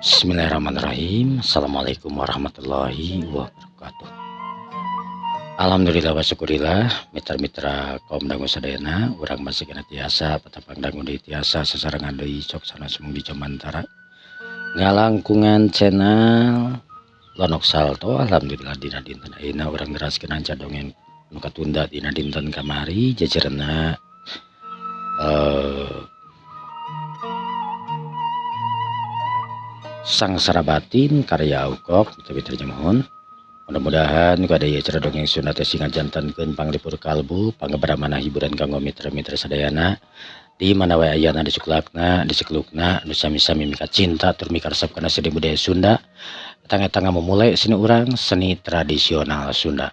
Bismillahirrahmanirrahim. Assalamualaikum warahmatullahi wabarakatuh. Alhamdulillah wa syukurillah, mitra-mitra kaum dangu sadayana, urang masih kena tiasa patapang dangu deui tiasa sasarengan deui sok sana sumung di Jomantara ngalangkungan channel Lonok Salto. Alhamdulillah, dina dinten ayeuna urang neraskeun anca dongeng nu katunda dina dinten kamari, jejerna Sangsara Batin karya Aukok. Mitra-mitra, mohon mudah-mudahan ku ada acara dongeng Sunda teh sing ngajantenkeun panglipur kalbu, pangabaramana hiburan kanggo mitra-mitra sadayana di mana wae ayana, di suklakna, di sekelukna, nu sami-sami mika cinta tur mika resep kana seni budaya Sunda, etang-etang memulai seni urang, seni tradisional Sunda.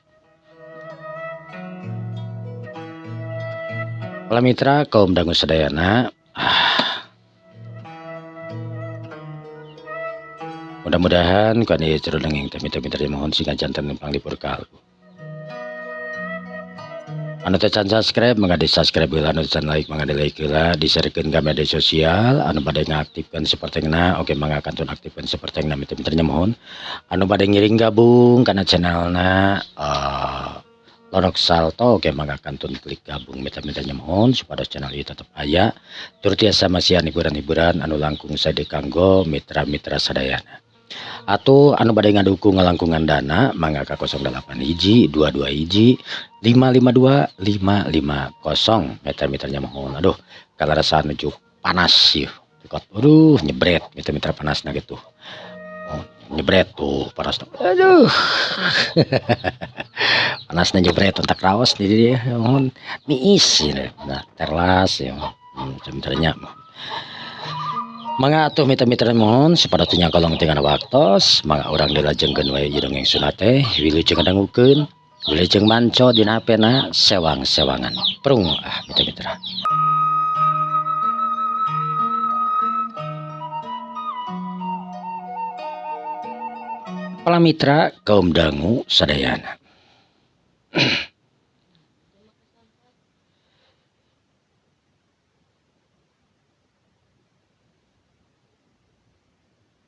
Para mitra kaum dangu sadayana, mudah-mudahan ku ieu acara dongeng teh, mitra-mitra, mohon sing janten panglipur kalbu. Anu teu can subscribe, mangga di subscribe heula. Anu can like, mangga di like heula, di-sharekeun ka media sosial. Anu bade ngaktifkeun sapertengna, oke, mangga kantun aktifkeun sapertengna, mitra-mitranya mohon. Anu bade ngiring gabung kana channelna Lonok Salto, oke, mangga kantun klik gabung, mitra-mitranya mohon, supaya channel ieu tetep aya tur tiasa masihan hiburan-hiburan anu langkung sae kanggo mitra-mitra sadayana. Atau anu bade ngadukung ngalangkungan dana, mangga ka 08 hiji 22 hiji 552 550, mitra-mitranya mohon. Aduh, kalau rasa nuju panas sih. Aduh, nyebret, mitra-mitra, panasna gitu. Oh, nyebret tuh panas. Aduh, panasnya nyebret entak raos di dia mohon niis ya. Nah, terlas ya, mitra-mitranya. Mangga atuh, mitra-mitra mohon, supaya teu nyangkolong tinggal waktos, mangga urang dilajengkeun wae ieu dongeng Sunda teh. Wilujeng ngadangukeun, wilujeng manco dina hapena sewang-sewangan prung ah, mitra-mitra. Para mitra kaum dangu sadayana,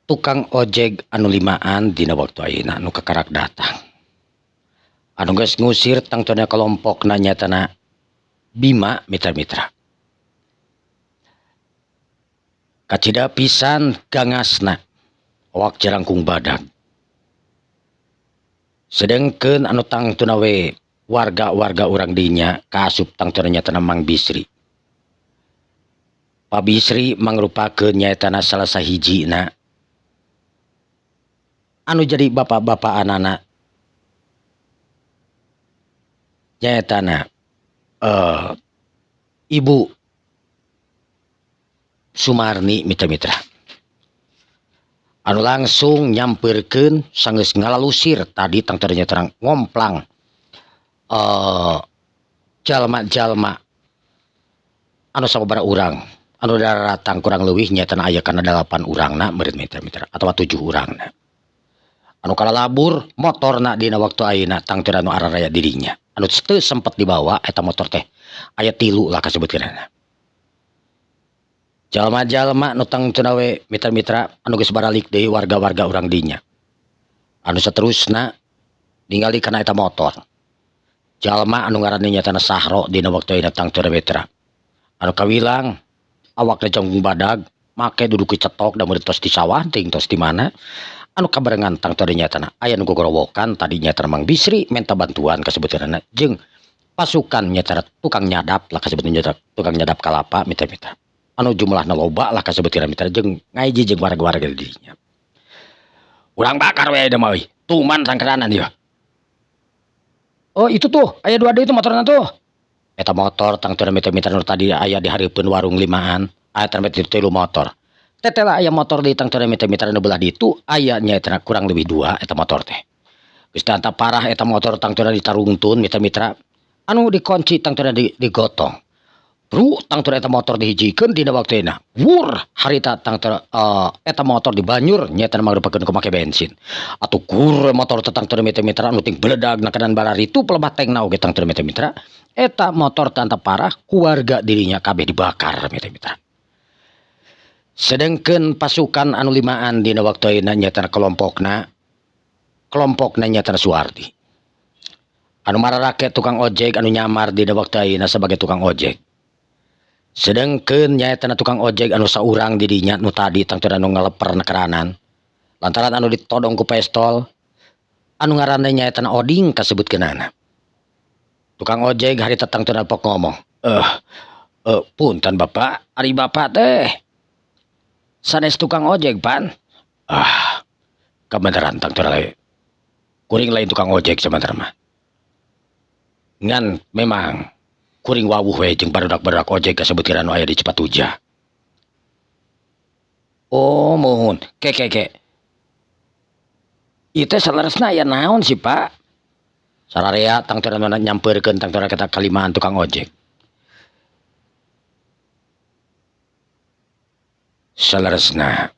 tukang ojek anu limaan dina waktu ayeuna anu kakarak datang, anu geus ngusir tangtuna kelompokna nyatana Bima, mitra-mitra. Kacida pisan gangasna, awak jarangkung badag, sedengkeun anu tangtuna we warga-warga urang dinya kaasup tangtuna nyatana Mang Bisri. Pak Bisri mangrupakeun nyaetana salah sahijina anu jadi bapak-bapak anak nyaetana Ibu Sumarni, mitra-mitra, anu langsung nyamperkeun sanggeus ngalalusir tadi tangtuna terang ngomplang jalma-jalma anu sababaraha urang anu daratang, kurang leuwih nyaetana aya kana 8 urangna meureun, mitra-mitra, atawa 7 urangna anu kalalabur motorna dina waktu ayeuna tangtuna anu araraya dirinya anu teu sempet dibawa eta motor teh aya 3 lah kasebutkeunana. Jalma-jalma nu tangtuna we, mitra-mitra, anu geus baralik deui warga-warga urang dinya anu saterusna ningali kana eta motor jalma anu ngaranna nyaetana Sahro dina waktu ayeuna tangtuna, mitra, anu kawilang awakna jangkung badag, make duduk cetok da tos di sawah ting tos di mana anu kabarengan tangtuna nyaetana aya nu gogorowokan tadi nyaetana Mang Bisri minta bantuan kasebutkeunana jeung pasukan nyaetana tukang nyadap lah kasebutkeun, nyaetana tukang nyadap kalapa, mitra-mitra, anu jumlahna loba lah kasebutkeun, mitra, jeung ngaiji jeung warga-warga di dinya. Urang bakar we da mah euy, tuman sangkeranan ieu. Oh, itu tuh aya dua deui itu motorna tuh. Eta motor tangtuna, mitra-mitra, nu tadi aya di hareupeun warung limaan aya 3 motor. Tetela aya motor di tangtuna, mitra-mitra, nu belah ditu aya nyaeta kurang lebih 2 eta motor teh. Geus tanta parah eta motor tangtuna ditarungtun, mitra-mitra, anu dikunci tangtuna digotong. Bru tangtuna eta motor dihijikeun dina waktuna. Wur harita tangtuna eta motor dibanyur nyaeta mangrupakeun ku make bensin. Atuh kur motor teh tangtuna, mitra-mitra, anu ting beledag na kanan bararitu pelebah tengna oge tangtuna, mitra-mitra. Eta motor tanta parah keluarga dirinya kabeh dibakar, mitra-mitra. Sedengkeun pasukan anu limaan dina waktu ayeuna nyaeta kelompokna kelompokna nyaeta Suwardi. Anu mararake tukang ojek anu nyamar dina waktu ayeuna sebagai tukang ojek. Sedengkeun nyaeta tukang ojek anu saurang di dinya nu tadi tangtuna anu ngaleper keranan. Lantaran anu ditodong ku pestol anu ngaranna nyaeta Oding kasebutkeunana. Tukang ojek harita tangtuna pok ngomong, "Punten Bapak, ari Bapak teh sanes tukang ojek pan?" "Ah, kebenaran tangtuna kuring lain tukang ojek sebentar mah. Ngan memang kuring wawuh we jeung barudak-barudak ojek kasebutkeun anu aya di Cipatujah." "Oh, muhun. Ke ke ke. Ieu teh saleresna aya naon sih, Pak?" Sararea tangtuna nyampeurkeun tangtuna kita kalimaan tukang ojek. Saleresna.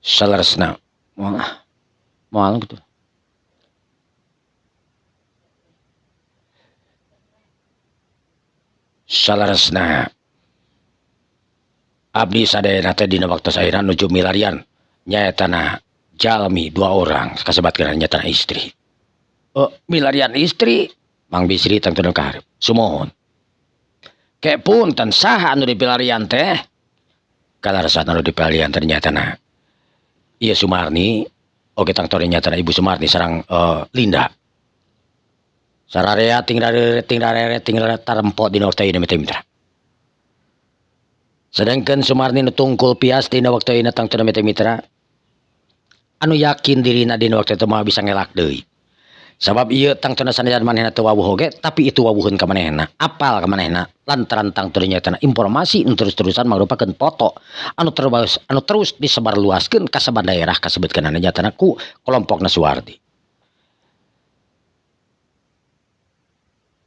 Saleresna. Moal moal gitu. Saleresna. Abdi sadayana teh dina waktu ayeuna nuju milarian nyaetana jalmi dua orang kasebatkeun nyaetana istri. Milarian istri Mang Bisri tangtuna ka hareup. Sumuhun. Ke punten saha anu dipilarian teh? Kaleresan anu dipilarian teh nyaetana ieu Sumarni oge tangtuna nyaetana Ibu Sumarni sareng Linda. Sararea ting dareret ting dareret ting tarempo dina waktu ayeuna mitra. Sedangkan Sumarni nu tungkul pias dina waktu ayeuna tangtuna mitra anu yakin dirina dina waktu itu moal bisa ngelak deui. Sabab ieu tangtuna sanajan manehna teu wawuh oge tapi itu wawuheun ka manehna, apal ka manehna lantaran tangtuna nyaetana informasi nu terus-terusan mangrupakeun foto anu terus disebarluaskeun ka saban daerah kasebutkeunana nyaetana ku kelompokna Suwardi.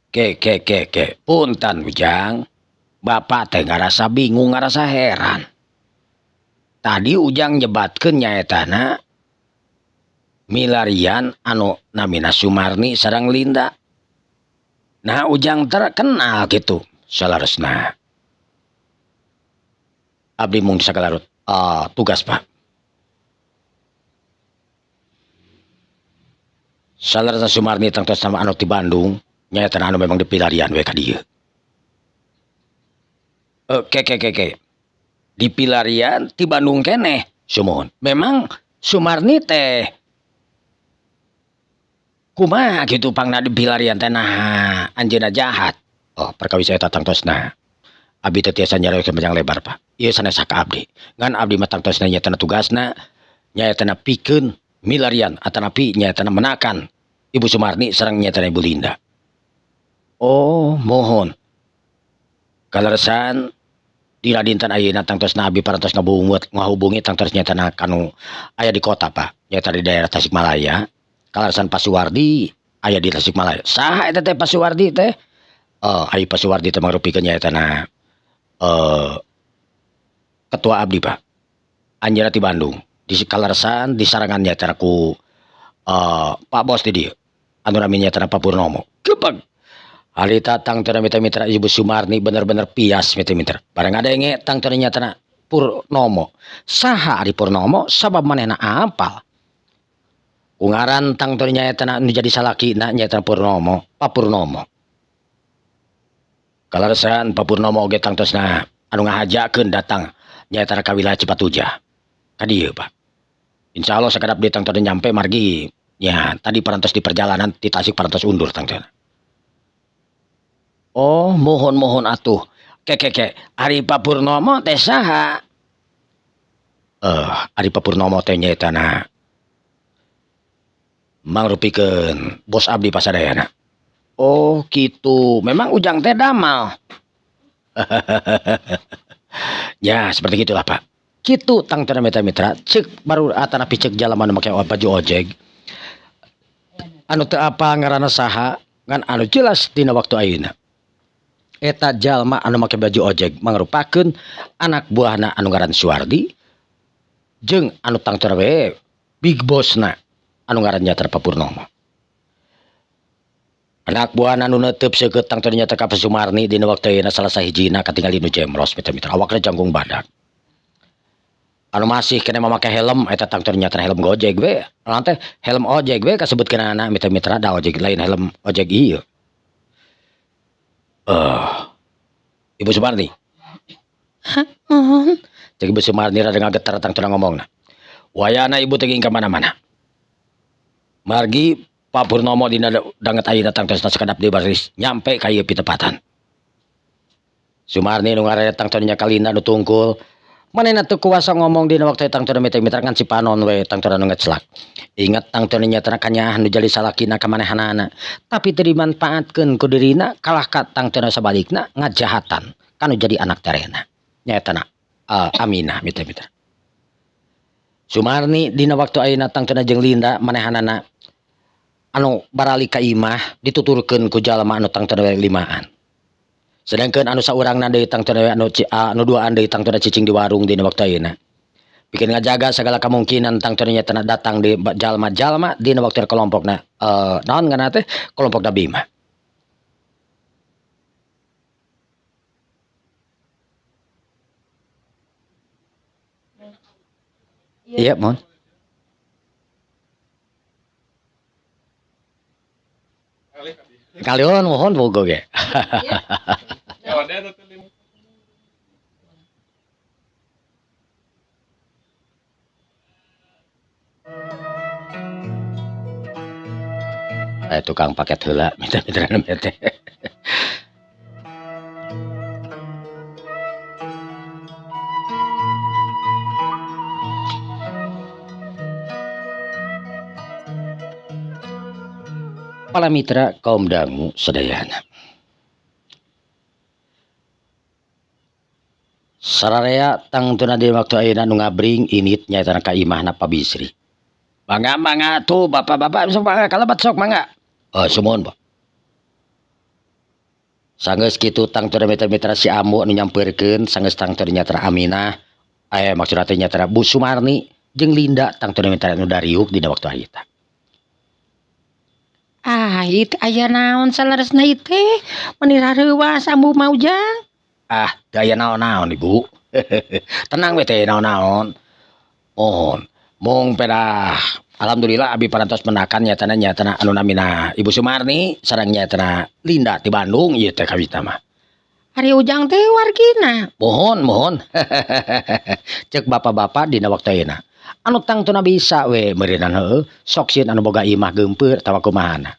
Ke ke ke ke punten Ujang. Bapak teh ngarasa bingung, ngarasa heran. Tadi Ujang nyebatkeun nyaetana milarian anu namina Sumarni sareng Linda. Nah Ujang terkenal gitu saleresna. Abdi mung sakalarut tugas Pak. Saleresna Sumarni tangtos sama anu ti Bandung nyaetana anu memang dipilarian we ka dieu. Ke ke ke ke. Dipilarian ti Bandung keneh sumuhun. Memang Sumarni teh kumaha kitu pangna dipilarian teh naha anjeunna jahat. Oh, perkawis eta tangtosna. Abdi teh tiasa nyarioskeun panjang lebar, Pak. Ieu sanes hak abdi. Ngan abdi mah tangtosna nyaetana tugasna nyaetana pikeun milarian atanapi nyaetana menakan Ibu Sumarni sareng nyaetana Ibu Linda. Oh, mohon. Kaleresan dina dinten ayeuna tangtosna abdi parantos ngahubungi tangtos nyaetana kanu aya di kota, Pak. Nyaeta di daerah Tasikmalaya. Kaleresan Pak Suwardi aya di Tasikmalaya. Saha eta teh Pak Suwardi teh? Ari Pak Suwardi teh mangrupikeun nyaetana ketua abdi, Pak. Anjeunna ti Bandung. Di kaleresan disarangan nyaetana ku Pak Bos di dieu. Anu namina nyaetana Pak Purnomo. Gebeg. Harita tangtuna mitra-mitra Ibu Sumarni bener-bener pias mitra-mitra. Barang ngadenge tangtuna nyaetana Purnomo. Saha ari Purnomo sabab manehna apal. Ku ngaran tangtuna nyaetana nu jadi salakina nyaetana Purnomo, Pak Purnomo. Kaleresan Pak Purnomo oge tangtosna anu ngahajakeun datang nyaetana ka wilayah Cipatujah. Ka dieu, Pak. Insyaallah sakedap deui tangtuna nyampe margi nya tadi parantos di perjalanan ti Tasik parantos undur tangtuna. Oh, mohon-mohon atuh. Ke ke ke, ari Pak Purnomo teh saha? Ari Pak Purnomo teh nyaetana mangrupikeun bos abdi pasadayana. Oh, gitu. Memang Ujang teh damal. Ya, seperti gitulah, Pak. Kitu tangtuna mitra-mitra ceuk baru atanapi ceuk jalma nu make baju ojek. Anu teu apal ngaranna saha ngan anu jelas dina waktu ayeuna. Eta jalma anu make baju ojek mangrupakeun anak buahna anu ngaran Suwardi jeung anu tangtuna we big bossna anu ngaran nyaeta Pak Purnomo. Anak buah anu neuteub seukeut tangtuna nyaeta ka Sumarni dina waktu ayeuna salah sahijina katingali nu jemros mitra-mitra awakna jangkung badak. Anu masih keneh mamake helm eta tangtuna nyaeta helm Gojek we, naon teh helm ojek we kasebutkeunana mitra-mitra da ojek lain helm ojek ieu. Ibu Sumarni. Hah, mohon. Cek Ibu Sumarni rada ngageter tangtuna ngomongna. Wayahna ibu teh ka mana-mana. Margi Pak Purnomo dina danget ayeuna tangtosna sakedap deui baris nyampe ka ieu pitepatan. Sumarni nu ngaranna tangtona nya kalina nu tungkul, manehna teu kuasa ngomong dina waktu tangtona mitra-mitra ngan si panon we tangtona nu ngeclak. Inget tangtona nya kanyaah nu jadi salakina ka manehanana, tapi teu dimanfaatkeun ku dirina kalah ka tangtona sabalikna ngajahatan kanu jadi anak terena. Nyaeta na Aminah mitra-mitra. Sumarni dina waktu ayeuna tangtona jeung Linda manehanana anu baralik ka imah dituturkeun ku jalma anu tangtona limaan. Sedangkeun anu saurangna deui tangtona anu anu duaan deui tangtona cicing di warung dina waktu ayeuna. Pikeun ngajaga sagala kamungkinan tangtona nya datang di jalma-jalma dina waktu kelompokna naon ngaranna teh kelompokna Bima. Iya, mohon. Kalian mohon bogo ge. Tukang paket heula mitra-mitra teh. Para mitra kaum dangu sadayana. Sararea tangtuna di waktu ayeuna nu ngabring init nyaeta ka imahna Pak Bisri. Mangga mangga tuh bapak-bapak sok mangga kalebat sok mangga. Oh sumuhun Pak. Sanggeus kitu tangtuna mitra-mitra si Ambu anu nyampeurkeun sanggeus tangtuna nyaeta Aminah maksudna teh nyaeta Bu Sumarni jeung Linda tangtuna mitra anu dariuk dina waktu harita. Ah, ieu teh aya naon saleresna ieu teh? Meuni rareuwas Ambu mah Ujang. Ah, teu aya naon-naon Ibu. Tenang we teh naon-naon. Mohon, mung pedah. Alhamdulillah abi parantos menakan nyatana nyatana anu namina Ibu Sumarni sareng nyatana Linda ti Bandung ieu teh kawita mah. Ari Ujang teh wargina. Mohon, mohon. Cek bapak-bapak dina waktu ayeuna. Anu tangtuna bisa we meureunan heueuh, sok sieun anu boga imah geumpeur atawa kumahana.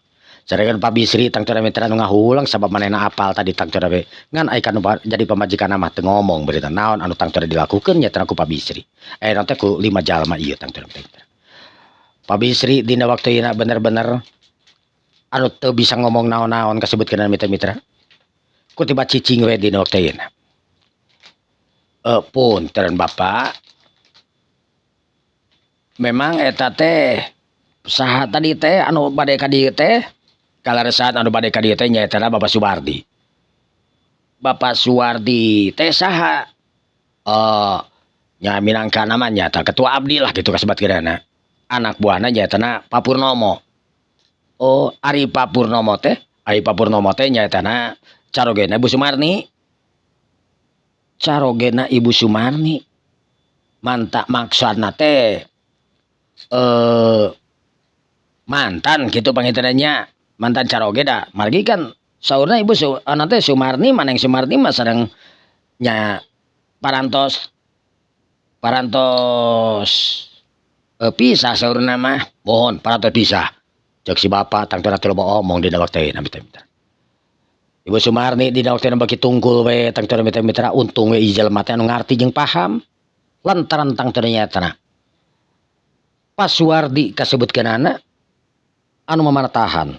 Saregan Pak Bisri tangtuna mitra nu ngahulang sabab manehna apal tadi tangtuna we. Ngan ai kanu jadi pamajikan mah teu ngomong berita naon anu tangtuna dilakukeun nya ku Pak Bisri. Naon teh ku 5 jalma ieu tangtuna mitra. Pak Bisri dina waktu ayeuna bener-bener anu teu bisa ngomong naon-naon kasebutkeun mitra-mitra. Ku tiba cicing we dina waktu ayeuna. Punten Bapak. Memang eta teh saha tadi teh anu bade ka dieu teh kalaresan anu bade ka dieu teh nyaeta Bapak Suwardi. Bapak Suwardi teh saha? Nya minangka nama nyaeta ketua abdi lah gitu kasebatkeunana. Anak buahna nyaetana Pak Purnomo. Oh, ari Pak Purnomo teh? Ari Pak Purnomo teh nyaetana carogena Ibu Sumarni. Carogena Ibu Sumarni. Mantak maksudna teh mantan gitu pangintennya, mantan caroge da margi kan saurna Ibu nanti Sumarni maneng Sumarni mah sareng nya parantos pisah saurna mah mohon parantos pisah cek si bapak tangtuna teu loba omong dina waktu ayeuna mitra-mitra. Ibu Sumarni dina waktu ayeuna baki tungkul we tangtuna mitra-mitra untung we jelema teh anu ngarti jeung paham lantaran tangtuna nyaetana Pak Suwardi kasebutkeunana anu mamartahan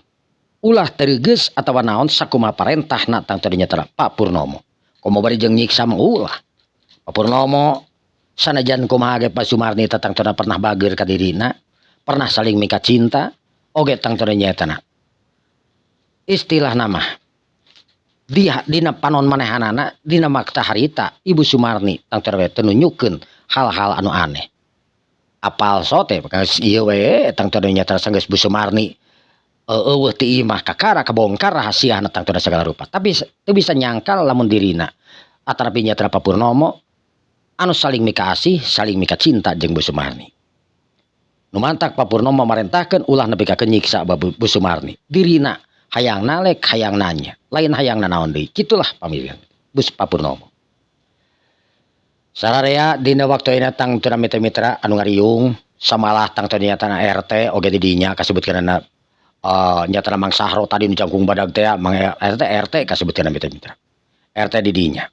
ulah tergeus atawa naon sakumaha parentahna tangtuna nyaeta Pak Purnomo. Komo bari jeung nyiksa mah ulah. Pak Purnomo sanajan kumaha ge Pak Sumarni teh tangtuna pernah bageur ka dirina, pernah saling mika cinta, oge tangtuna nyaetana. Istilahna mah dina panon manehanana dina makta harita Ibu Sumarni tangtuna we teu nunjukkeun hal-hal anu aneh. Apal sote geus ieu we tangtuna nyaeta sanggeus Bu Sumarni Eueuh ti imah kakara kabongkar rahasiana tangtuna sagala rupa tapi teu bisa nyangkal lamun dirina atanapi nya Pak Purnomo anu saling mikaasih saling mikacinta jeung Bu Sumarni. Nu mantak Pak Purnomo marentahkeun ulah nepi ka nyiksa Bu Sumarni. Dirina hayang nalek hayang nanya lain hayang nanaon deui kitulah pamilihan Bu Pak Purnomo. Sararea dina waktu ayeuna tangtuna mitra-mitra anu ngariung samalah tangtuna nyatana RT oge di dinya kasebutkeunana nyatana Mang Sahro tadi nu jangkung badag teh Mang RT RT kasebutkeun mitra-mitra RT di dinya.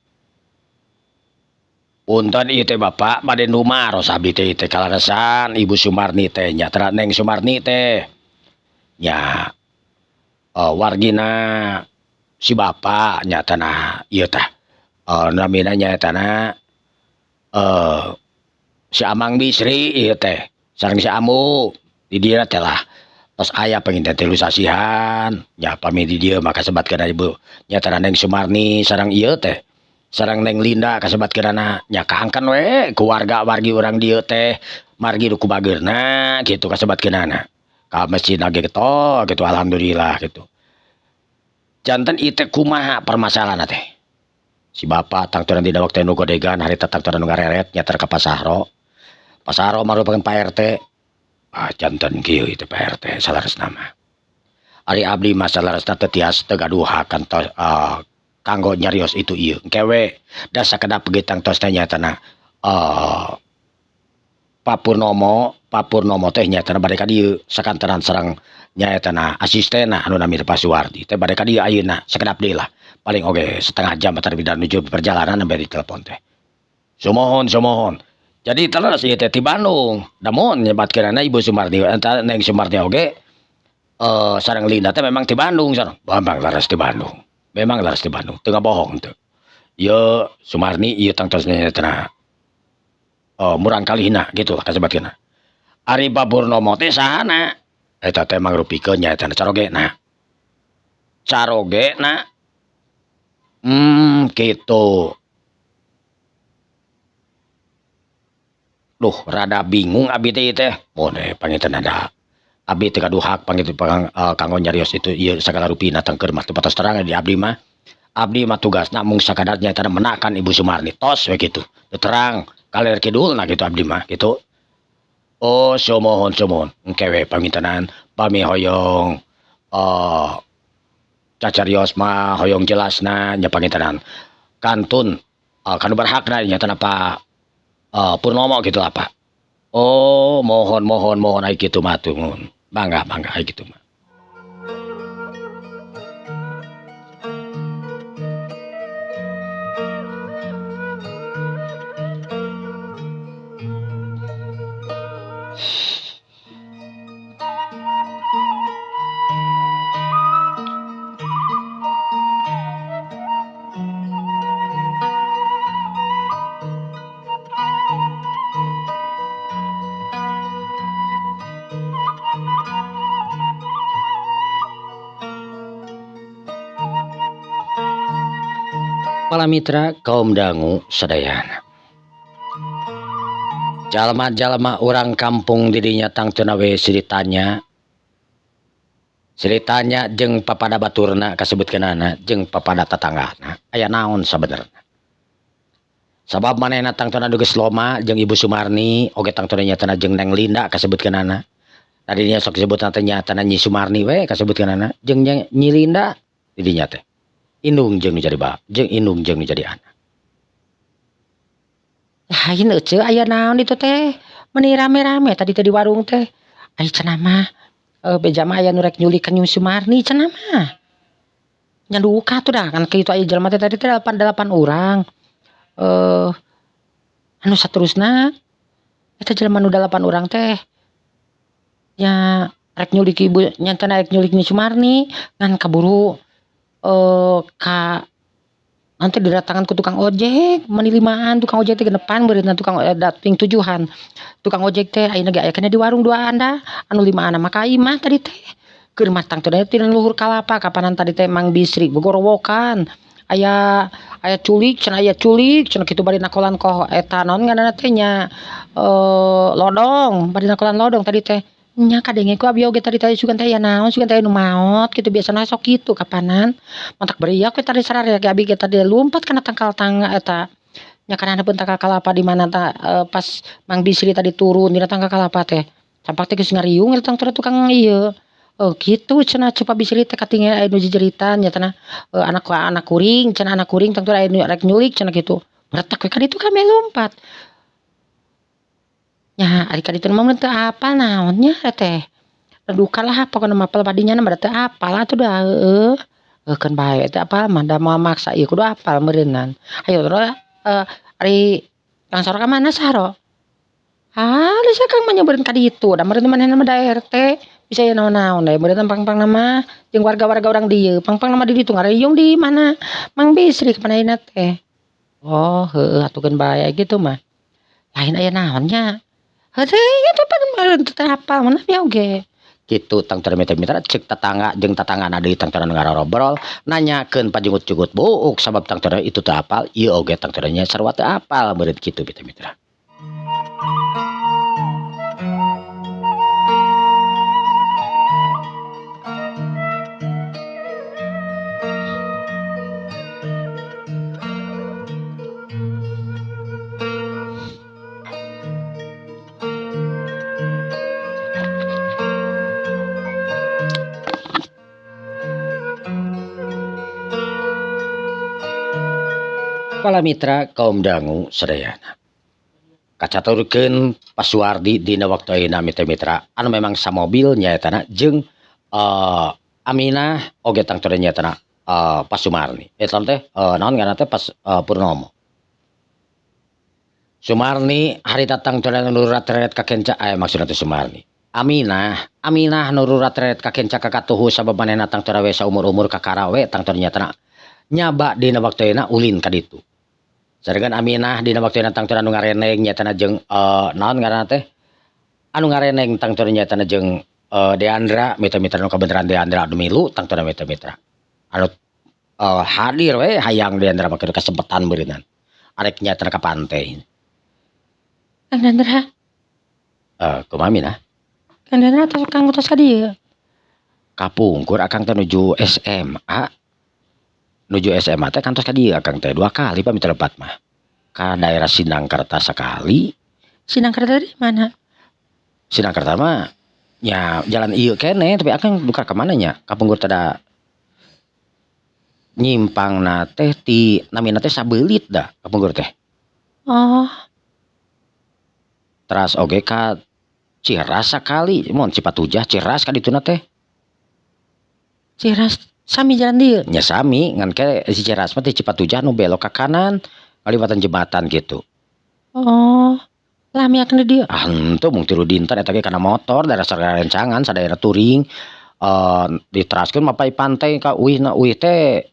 Punten ieu teh Bapak bade numaros abdi teh teh kalaresan Ibu Sumarni teh nyatana Neng Sumarni teh nya wargina si Bapak nyatana ieu tah namina nyatana si Amang Bisri ieu teh sareng si Amu di dieu teh lah. Tos aya panginten tilu sasihan nya pami di dieu maka sebatkeun Ibu nyatana Neng Sumarni sareng ieu teh sareng Neng Linda kasebatkeunana nya kaangkan we ku warga-wargi urang dieu teh margi nu ku bageurna kitu kasebatkeunana ka masjid ge to kitu alhamdulillah kitu. Janten ieu teh kumaha permasalahanna teh si Bapak tangtuna dina waktu nu godegan harita tangtuna nu ngareret nyata ka Pak Sahro. Pak Sahro marupakeun Pak RT. Ah janten kieu ieu Pak RT salaresna mah. Ari abdi mah salaresna teu tias teu gaduh hak kantos kanggo nyarios itu ieu. Engke we da sakedap ge tangtos teh nyatana Pak Purnomo teh nyatana bade ka dieu sakantenan sareng nyaetana asistenna anu namina Pak Suwardi teh bade ka dieu ayeuna sakedap deui lah. Paling oge setengah jam atawa nuju perjalanan sampai ditelepon teh. Sumohon sumohon. Jadi terus ieu teh ti Bandung. Namun nyebatkeunana Ibu Sumarni eta Neng Sumarni oge sareng Linda teh memang ti Bandung sareng. Memang laras ti Bandung. Memang laras ti Bandung. Teu ngabohong teu. Ieu Sumarni ieu tangtos nyaetana murang kalihna kitu lah kasebatkeunna. Ari Pak Purnomo teh sahana? Eta teh mangrupikeun nyaetana carogena. Carogena. Kitu. Duh, rada bingung abi teh teh. Mun panginten ada abdi teh gaduh hak panginten kanggo nyarios itu ieu sagala rupina tengker mah teu patos terang di abdi mah. Abdi mah tugasna mung sakadar nyaeta menakan Ibu Sumarni tos we kitu. Teu terang kaler kidulna kitu abdi mah kitu. Oh, sumohon sumohon. Engke we pangintenan pami hoyong cacarios mah hoyong jelasna nya pangintenan kantun kanu berhakna nyaeta Pak Purnomo gitu lah Pak. Oh mohon mohon mohon ai kitu mah atuh mun. Mangga mangga ai kitu mah. Para mitra kaum dangu sadayana. Jalma-jalma urang kampung didinya tangtuna we silih tanya. Silih tanya jeung papada baturna kasebutkeunana jeung papada tatanggana aya naon sabenerna. Sabab manehna tangtuna geus loma jeung Ibu Sumarni oge tangtuna nyatana jeung Neng Linda kasebutkeunana. Tadinya sok disebutna teh nyatana Nyi Sumarni we kasebutkeunana jeung Nyi Linda didinya teh. Indung jeung nu jadi bap, jeung indung jeung nu jadi anak. Lain euceu aya naon ditu teh? Meuni rame-rame tadi teh di warung teh. Ai cenah mah beja mah aya nu rek nyulik ka Nyi Sumarni cenah mah. Nya duka tuh dah kan kitu aya jelema teh tadi teh 8 urang. Anu saterusna eta jelema nu 8 urang teh nya rek nyulik ibu nya teh rek nyulik Nyi Sumarni ngan kaburu ka nanti didatangan ku tukang ojek meni limaan tukang ojek teh genepan beureutna tukang ping tujuhan tukang ojek teh ayeuna ge aya keneh di warung duaan dah anu limaan mah ka imah tadi teh keur matang teh ti luhur kalapa kapanan tadi teh Mang Bisri gogorowokan aya aya culik cenah aya culik cenah kitu bari nakolan koh eta naon ngaranna teh nya lodong bari nakolan lodong tadi teh Nya kadenge ku abi oge tadi teh sugan teh aya naon sugan teh anu maot kitu biasana sok kitu kapanan. Matak beriak we tadi sararea ge abi ge tadi lumpat kana tangkal tangga eta. Nya kana handapeun tangkal kalapa di mana ta pas Mang Bisri tadi turun dina tangkal kalapa teh. Campak teh geus ngariung eta tangtuna tukang ieu. Kitu cenah ceuk Pak Bisri teh katingal aya nu jejeritan nya cenah anak anak kuring cenah anak kuring tangtuna aya nu rek nyulik cenah kitu. Retak we ka ditu kami lumpat. Nya ari ka ditu mah mun teu apal naon nya teh. Duka lah pokona mah apal badinya mah da teu apal atuh da heueuh. Keun bae teu apal mah da moal maksa ieu kudu apal meureunan. Hayo ari Kang Saro ka mana Saro? Ah da sia Kang mah nyeubeurkeun ka ditu da meureun manehna mah da RT bisa aya naon-naon da meureun pang-pangna mah jeung warga-warga urang dieu pang-pangna mah di ditu ngaruyung di mana Mang Bisri kapan ayeuna teh. Oh heueuh atuh keun bae kitu mah. Lain aya naon nya. Heueuh teh pan meureun teu apal mah nya oge. Kitu tangtuna mitra-mitra ceuk tatangga jeung tatanggana deui tangtuna nu ngarobrol nanyakeun pajungut-jungut buuk sabab tangtuna itu teu apal ieu oge tangtuna nya sarua teu apal meureun kitu mitra-mitra. Para mitra kaum dangu sadayana. Kacaturkeun Pak Suwardi dina waktu ayeuna mitra-mitra anu memang samobil nyaetana jeung Aminah oge tangtuna nyaetana Pak Sumarni. Eta teh naon ngaranna teh Pas Purnomo. Sumarni harita tangtuna nu rateret ka kenca maksudna teh Sumarni. Aminah, Aminah nu rateret ka kenca ka katuhu sabab manehna tangtuna we saumur-umur kakara we tangtuna nyaetana nyaba dina waktu ayeuna ulin ka ditu. Saregan Aminah dina waktu ayeuna tangtuna nu ngareneng nyaetana jeung naon ngaranna teh anu ngareneng tangtuna nyaetana jeung Deandra mitra-mitra nu kabeneran Deandra anu milu tangtuna mitra-mitra anu hadir we hayang Deandra mah kasempetan beureunan arek nyaetana ka pantai. Kang Deandra. Kumaha Minah? Kang Deandra tos kang tos ka dieu. Kapungkur akang teh nuju SMA. Nuju SMA teh kantos ka dieu akang teh 2 kali pami teu lepat mah. Ka daerah Sindangkerta sakali. Sindangkerta di mana? Sindangkerta mah nya jalan ieu keneh tapi akang duka ka mana nya? Kapungkur teh da nyimpangna teh ti namina teh Sabeulit da kapungkur teh. Oh. Teras oge ka Ciras sakali, mun Cipatujah Ciras ka dituna teh. Ciras sami jalan dieu? Nya sami, ngan ke si Ciras mah ti Cipatujah nu belok ka kanan, ngaliwatan jembatan gitu. Oh, lami akan di dieu? Ah henteu mung 3 dinten eta ge kana motor daerah sarencangan sadaerah touring. Diteraskeun mapay pantai ka uihna uih teh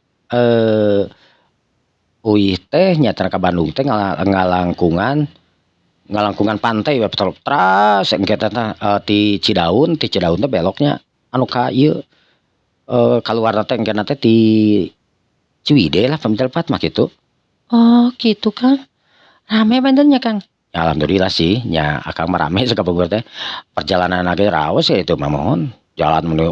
uih teh nya ka Bandung teh ngalangkungan pantai we teras engke teh ti Cidaun teh beloknya anu ka ieu kaluarna teh engke teh ti Ciwidey lah pami teu lepat mah kitu. Oh, kitu Kang. Rame banten nya Kang? Ya, alhamdulillah sih nya akang mah rame sakapungkur teh. Perjalanan ge raos ya itu mah mohon. Jalan mun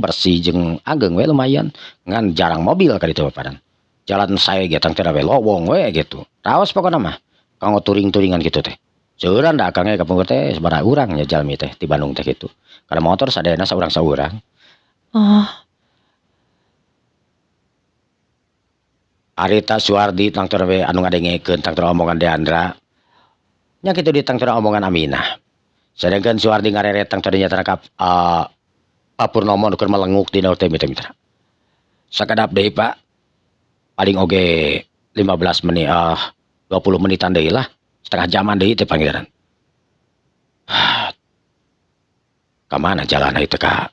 bersih jeung ageng we lumayan ngan jarang mobil ka ditu paparan. Jalan sae ge tang teh we lowong we gitu. Raos pokona mah kanggo touring-touringan kitu teh. Seueuran da akang ge kapungkur teh sabaraha urang nya jalmi teh ti Bandung teh kitu. Kana motor sadayana saurang-saurang. Oh. Harita Suwardi tangtuna we anu ngadengekeun tangtuna omongan Deandra. Nya kitu di tangtuna omongan Aminah. Sedangkan Suwardi ngareret tangtuna nyatana ka Pak Purnomo nu keur melenguk dina teh mitra-mitra. Sakedap deui Pak. Paling oge 15 menit 20 menitan deui lah. Setengah jaman deui teh panggilan. Ka mana jalanna ieu teh ka?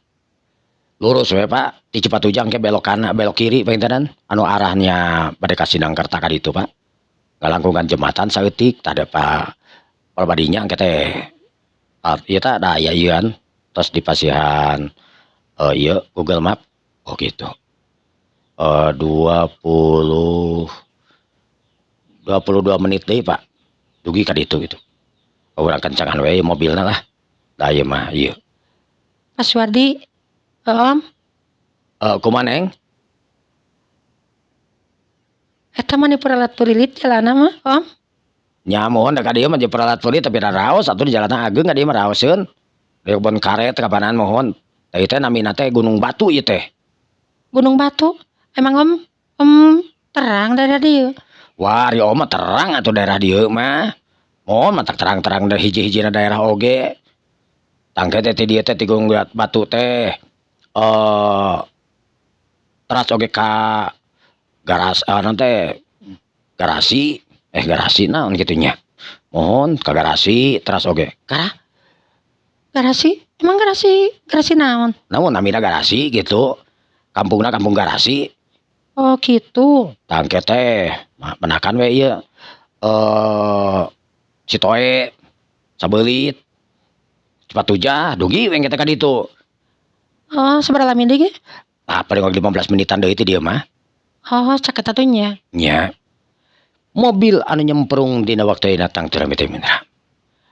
Lurus we Pak, ti Cipatujah ke belok kanan, belok kiri pangintenan anu arahnya bade ka Sindangkerta ka ditu Pak. Ngalangkungan jembatan saeutik tah da Pak palbadinya engke teh ieu tah da aya ieuan tos dipasihan ieu Google Map. Oh gitu. 22 menit deui Pak. Dugi ka ditu gitu. Urang kencangan we mobilna lah. Da ieu mah ieu. Pak Suwardi, Om. Kumaha, Neng? Eta mah peralat purilit jalanna mah, Om. Nya muhun da ka dieu mah jeung peralat pulit, tapi da raos atuh di jalanna ageung ka dieu mah raoseun. Di kebon karet kapanan muhun. Da ieu teh namina teh Gunung Batu ieu teh. Gunung Batu? Emang Om, Om terang daerah dieu? Wah, ari Om mah terang atuh daerah dieu mah. Muhun matak terang-terang da hiji-hijina daerah oge. Tangke teh ti dieu teh ti Gunung Batu teh teras oge ka garas naon teh garasi, garasi naon kitu nya. Muhun ka garasi teras oge. Garasi? Emang garasi, garasi naon? Naon namina garasi gitu. Kampungna kampung garasi. Oh gitu. Tangke teh menakan we ieu Citoe, Sabeulit, Cipatujah, dugi we engke teh ka ditu. Oh, sabaraha lami deui ge? Ah, paling 15 menitan deui ti dieu mah. Oh, caket atuh nya. Nya. Mobil anu nyemprung dina waktu ayeuna tangtuna mitra.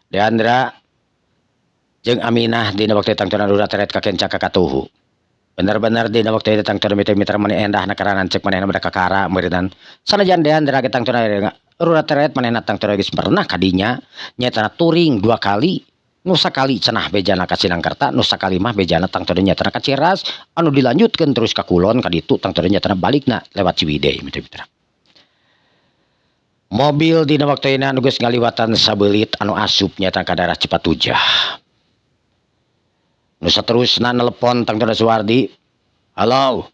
Deandra jeung Aminah dina waktu tangtuna teret ka kenca ka katuhu. Bener-bener dina waktu ayeuna tangtuna mitra mani endahna karanan cek manehna bada kakara meureunnan. Sanajan Deandra ge tangtuna teret manehna tangtuna geus pernah ka dinya nyaetana touring 2 kali. Nu sakali cenah bejana ka Sinangkerta, nu sakali mah bejana tangtuna nyaetana ka Ciras anu dilanjutkeun terus ka kulon ka ditu tangtuna nyaetana balikna lewat Ciwidey mitra. Mobil dina waktu ayeuna nu geus ngaliwatan Sabeulit anu asup nyaeta ka daerah Cipatujah. Nu saterusna nelepon tangtuna Suwardi. Halo.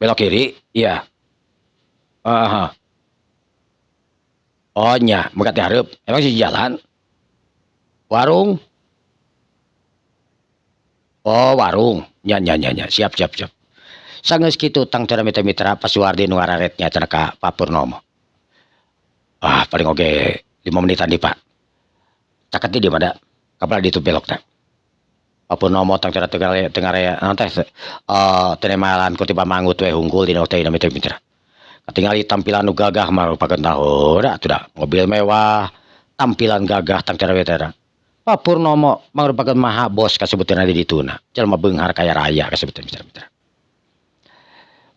Belok kiri? Iya. Aha. Oh nya, megat di hareup. Emang sih jalan? Warung? Oh, warung. Nya nya nya nya, siap siap siap. Sanggeus kitu tangtuna mitra-mitra Pak Suwardi nu ngararet nyaeta ka Pak Purnomo. Ah, paling oge 5 menitan deui, Pak. Caket di dieu mah da. Kapan ditu belokna. Pak Purnomo tangtuna teu ngarea naon teh teu nemalan ku ti pamangut we hungkul dina waktu ayeuna mitra-mitra. Katingali tampilan nu gagah marupakeun tahun atuh da mobil mewah, tampilan gagah tangtuna mitra. Pak Purnomo mangrupakeun maha bos kasebutkeun di dituna. Jelema beunghar kaya raya kasebutkeun mitra-mitra.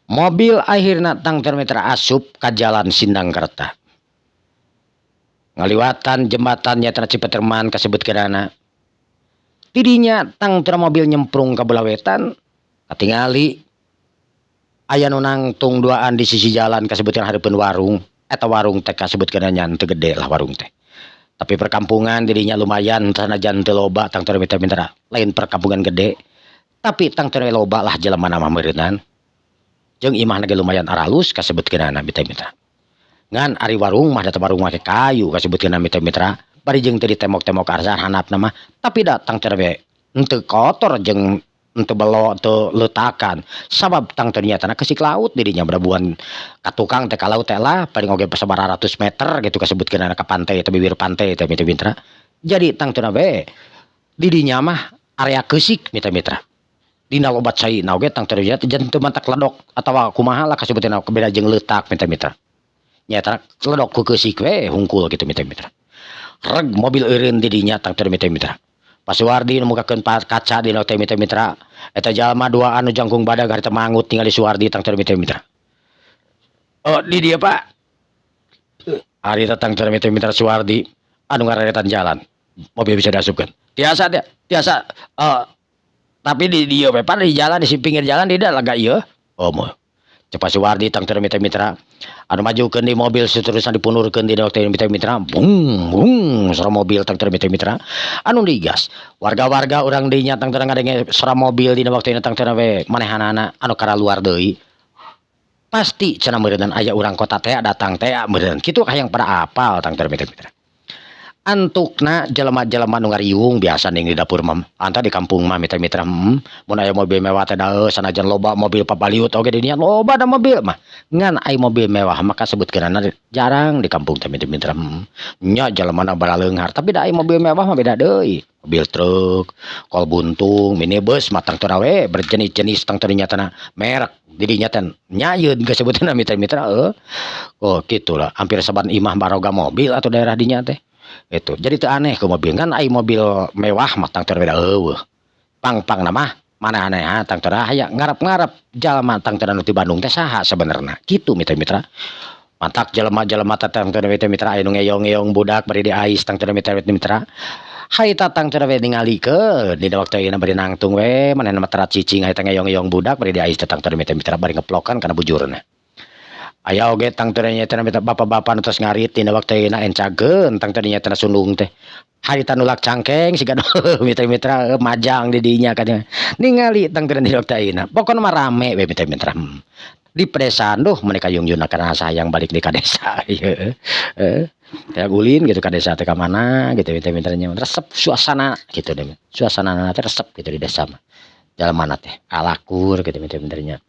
Mobil akhirna tangtuna mitra asup ka jalan Sindangkerta. Ngaliwatan jembatan nyaeta Cipeterman kasebutkeunana. Tidinya tangtuna mobil nyemprung ka belah wetan, katingali aya nu nangtung duaan di sisi jalan kasebutkeun hareupeun warung. Eta warung teh kasebutkeun nya teu gede lah warung teh. Tapi perkampungan dirinya lumayan sanajan teu loba tangtuna mitra-mitra, lain perkampungan gede. Tapi tangtuna loba lah jelema mah meureunnan. Jeung imahna ge lumayan aralus kasebutkeunana mitra-mitra. Ngan ari warung mah da warung make kayu kasebutkeunna mitra-mitra, bari jeung teu ditembok-tembok arsan handapna mah, tapi da tangtuna we henteu kotor jeung henteu belo teu leutakan. Sabab tangtuna nyatana keusik laut dirinya berabuan ka tukang teh ka laut teh lah paling oge sabaraha ratus meter gitu kasebutkeunana ka pantai teh bibir pantai teh mitra-mitra. Jadi tangtuna we didinya mah area keusik mitra-mitra. Dina loba caina oge tangtuna nya teh teu mantak ledok atawa kumaha lah kasebutkeunna beda jeung leutak mitra-mitra. Nyata ledok ku keusik we hungkul kitu mitra-mitra. Reg mobil eureun di dinya tangtuna mitra-mitra. Pak Suwardi nu mukakeun kaca dina teh mitra-mitra. Eta jalma dua anu jangkung badag harita mangut ningali Suwardi tangtuna mitra-mitra. Oh, di dieu Pak. Harita tangtuna mitra-mitra Suwardi anu ngareretan jalan. Mobil bisa diasupkeun. Tiasa teh, tiasa. Tapi di dieu we Pak, di jalan di pinggir jalan di lega ieu. Oh, moal. Cek Pak Suwardi tangtuna mitra-mitra anu majukeun di mobil seterusna dipunurkeun di waktu mitra-mitra, bung bung suara mobil tangtuna mitra-mitra anu digas. Warga-warga urang dinya tangtuna ngadenge suara mobil dina waktu tangtuna we manehanana anu karaluar deui. Pasti cenah meureunnan aya urang kota teh datang teh meureun. Kitu hayang pada apal tangtuna mitra-mitra. Antukna jelema-jelema nu ngariung biasa ning di dapur mah. Anta di kampung mah mitra-mitra, mun aya mobil mewah teh daeus sanajan loba mobil papaliut oge di dinya loba da mobil mah. Ngan ai mobil mewah mah kasebutkeunana jarang di kampung teh mitra-mitra. Nya jelemana baraleunghar tapi da ai mobil mewah mah beda deui. Mobil truk, kol buntung, minibus mah tangtuna we berjenis-jenis tangtuna nyatana merek di dinya teh nyayeun kasebutkeunna mitra-mitra heuh. Oh kitulah hampir saban imah baroga mobil atuh daerah dinya teh. Itu. Jadi teu aneh ku mobil kan ai mobil mewah mah tangtuna beda eueuh. Pang-pangna mah maneh-aneh tangtuna aya ngarep-ngarep jalma tangtuna nu ti Bandung teh saha sabenerna. Kitu mitra-mitra. Mantak jelema-jelema teh tangtuna mitra-mitra aya nu ngeyong-ngeyong budak bari diais tangtuna mitra-mitra. Harita tangtuna we ningalikeun dina waktu ayeuna bari nangtung we manehna mah terat cicing harita ngeyong-ngeyong budak bari diais teh tangtuna mitra-mitra bari ngeplokan kana bujurna. Aya oge tangtuna nya mitra bapak-bapak nu tos ngarit dina waktu ayeuna encageun tangtuna nya sundung teh. Harita nulak cangkeng siga mitra-mitra majang di dinya kadinya. Ningali tangtuna dina waktu ayeuna. Pokona mah rame we mitra-mitra. Di pedesaan duh meuni kayungyunna kana sayang balik di ka desa ieu. Kayak ulin gitu ka desa teh ka mana gitu mitra-mitranya resep suasana gitu deh. Suasanana teh resep gitu di desa mah. Jalmana teh alakur gitu mitra-mitranya.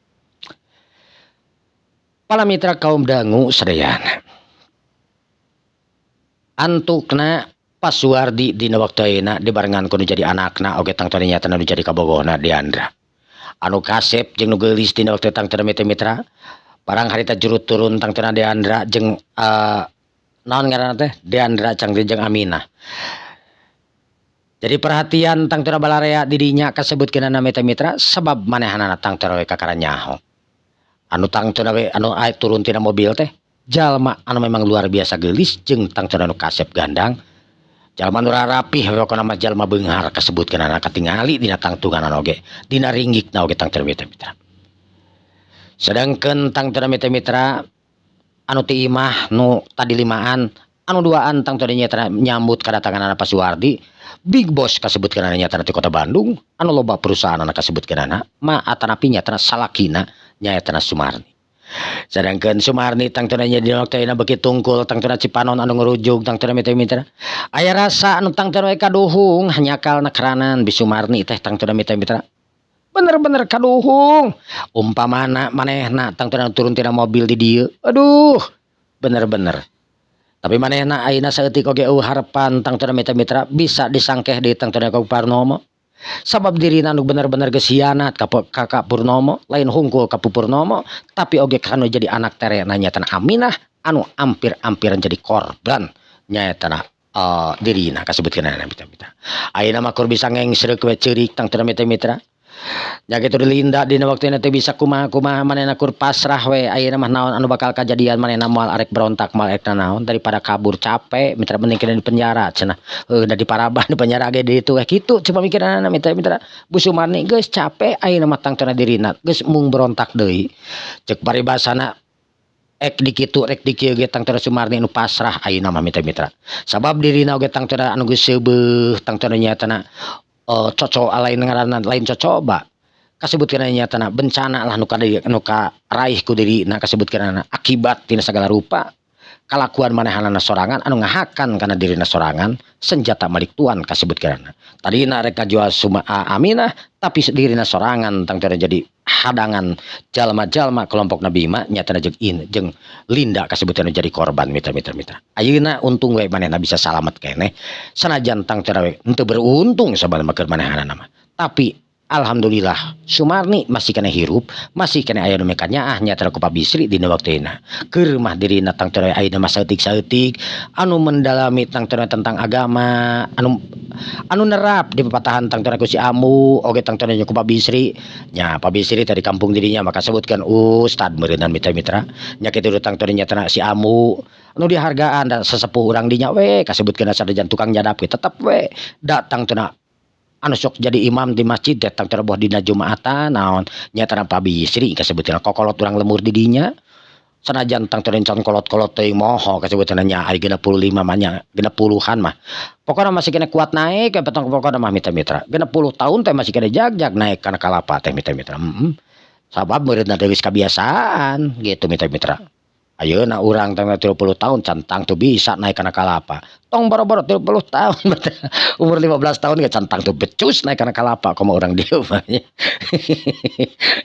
Para mitra kaum dangu sadayana. Antukna Pak Suwardi dina waktu ayeuna dibarengan ku nu jadi anakna oge tangtuna nyatana nu jadi kabogohna Diandra. Anu kasep jeung nu geulis dina waktu tangtuna mitra-mitra barang harita jurut turun tangtuna Diandra jeung naon ngaranna teh Diandra cangtuna jeung Aminah. Jadi perhatian tangtuna balarea di dinya kasebutkeunana mitra-mitra sabab manehanana tangtuna we kakara nyaho. Anu tangtuna we anu turun tina mobil teh jalma anu memang luar biasa geulis jeung tangtuna nu kasep gandang. Jalma nu rarapih we pokona mah jalma beunghar kasebutkeunana katingali dina tangtunganana oge dina ringgikna oge tangtuna mitra-mitra. Sedangkeun tangtuna mitra-mitra anu ti imah nu tadi limaan anu duaan tangtuna nyata nyambut kadatanganana Pak Suwardi big boss kasebutkeunana nyatana ti kota Bandung anu loba perusahaanana kasebutkeunana ma atanapi nyatana salakina nyaetana Sumarni. Sedangkeun Sumarni tangtuna nya dina waktu ayeuna beuki tungkul tangtuna Cipanon anu ngurujug tangtuna mitra-mitra aya rasa anu tangtuna we kaduhung hanyakalna keranan bi Sumarni teh tangtuna mitra-mitra bener-bener kaduhung umpamana manehna tangtuna turun tina mobil di dieu aduh bener-bener tapi manehna ayeuna saeutik oge eueuh harepan tangtuna mitra-mitra bisa disangkeh deui tangtuna ka Purnomo sabab dirina nu bener-bener geus hianat ka Kakak Purnomo lain hungkul ka Purnomo tapi oge kanu jadi anak terena nyaetana Aminah anu ampir-ampiran jadi korban nyaetana dirina kasebutkeunana mitra-mitra ayeuna mah kur bisa ngengsreuk we ceurik tangtuna mitra-mitra nya kitu dilinda dina waktuna teh bisa kumaha-kumaha manehna kur pasrah we ayeuna mah naon anu bakal kajadian manehna moal arek berontak moal arek nanaon daripada kabur capek mitra mending kena di penjara cenah heuh da diparaban di penjara ge di ditu we kitu coba mikiranana mitra-mitra Bu Sumarni geus capek ayeuna mah tangtuna dirina geus mung berontak deui ceuk paribasana ek dikitu rek dikieu ge tangtuna Sumarni nu pasrah ayeuna mah mitra-mitra sabab dirina oge tangtuna anu geus seubeuh tangtuna nyaetana coco lain ngaranna lain cocoba kasebutkeunana nyatana bencana lah nu karaih ku dirina kasebutkeunana akibat tina sagala rupa kalakuan manehanana sorangan anu ngahakan kana dirina sorangan senjata malik tuan kasebutkeunana tadina rek ngajual Aminah tapi dirina sorangan tangtuna jadi hadangan jalma-jalma kelompok Nabi Bima nyatana jeung jeung Linda kasebutkeunana jadi korban mitra-mitra mitra ayeuna untung we manehna bisa salamet keneh sanajan tangtuna we henteu beruntung sabarna keur manehanana mah tapi alhamdulillah Sumarni masih kena hirup masih kena aya nu mekanyaah nyatana ku Pak Bisri dina waktuna keur mah dirina tangtuna ayeuna mah saeutik-saeutik anu mendalami tangtuna tentang agama anu nerap di pepatahan tangtuna ku si Amu oge tangtuna ku Pak Bisri nya Pak Bisri tadi kampung dirinya maka sebutkan ustad meureunnan mitra-mitra nya kitu tangtuna nyatana si Amu anu dihargaan dan sesepuh urang dinya we kasebutkeun sanajan tukang nyadap ge tetep we datang tuna anu sok jadi imam di masjid datang terboh dina Jumatan naon nyatana Pak Bisri kasebutkeun kokolot urang lemur di dinya sanajan tangtuna can kolot-kolot teuing moho kasebutkeun nya ari 65 mah nya 60-an mah pokona masih kena kuat naik ya petang pokona mah mitra-mitra 60 tahun teh masih kena jag-jag naik kana kalapa teh mitra-mitra sabab meureunna teh geus kabiasaan gitu mitra-mitra ayeuna urang teh 30 tahun can tangtu bisa naik kana kalapa tong boro-boro 30 tahun umur 15 tahun ge can tangtu becus naik kana kalapa komo urang dieu mah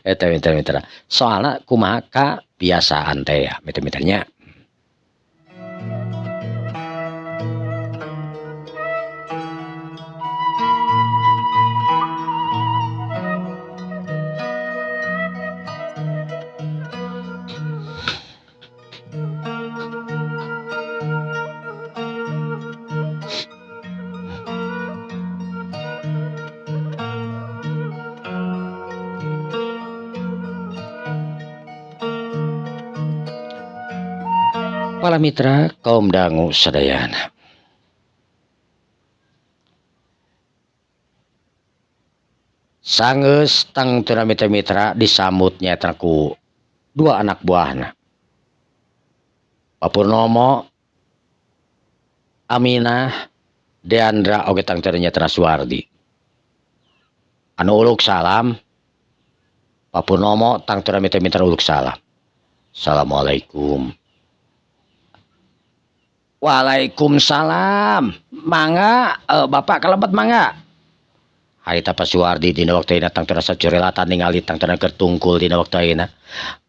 eta mitra-mitra soalna kumaha kabiasaan teh ya mitra-mitranya. Para mitra kaum dangu sadayana. Sanggeus tangtuna mitra-mitra disambut nyaeta ku dua anak buahna. Pak Purnomo, Aminah, Deandra oge tangtuna nyaeta Suwardi. Anu uluk salam Pak Purnomo tangtuna mitra-mitra uluk salam. Assalamualaikum. Waalaikumsalam. Mangga Bapak kalebet mangga. Harita Pak Suwardi dina waktu ayeuna tangtuna sacurelatan ningali tangtuna keur tungkul dina waktu ayeuna.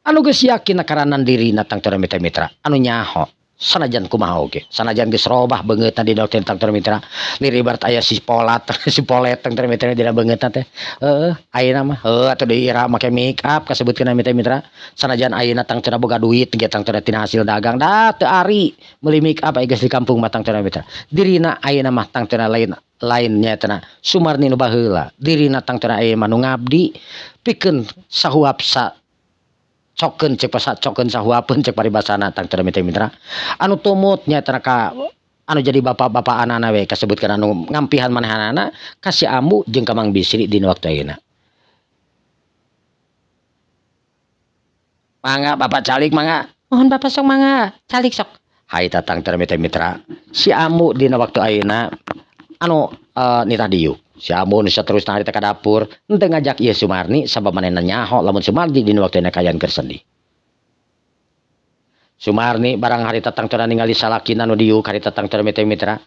Anu geus yakin karanan dirina tangtuna mitra-mitra anu nyaho sanajan kumaha oge sanajan geus robah beungeutna dina waktu tangtuna mitra liri ibarat aya si polat si polet tangtuna mitra dina beungeutna teh heueuh ayeuna mah heueuh atuh deui ira make make up kasebutkeun mitra-mitra sanajan ayeuna tangtuna boga duit ge tangtuna tina hasil dagang da teu ari meuli make up aya geus di kampung mah tangtuna mitra dirina ayeuna mah tangtuna lain lainnya tena Sumarni nu baheula dirina tangtuna aya mah nu ngabdi pikeun sahuap sa cokeun cek pasa cokeun sahuapeun cek paribasana tangtuna mitra-mitra anu tumut nya tena ka anu jadi bapak-bapak anana we kasebutkeun anu ngampihan manehanana ka si Ambu jeung ka Mang Bisri dina waktu ayeuna. Mangga Bapak calik mangga. Mohon Bapak sok mangga calik sok. Harita tangtuna mitra-mitra si Ambu dina waktu ayeuna anu nitah diuk si Ambu nu saterusna harita ka dapur henteu ngajak ieu Sumarni sabab manehna nyaho lamun Sumarni dina waktu ayeuna kaayaan keur sedih. Sumarni barang harita tangtuna ningali salakina nu diuk harita tangtuna mitra-mitra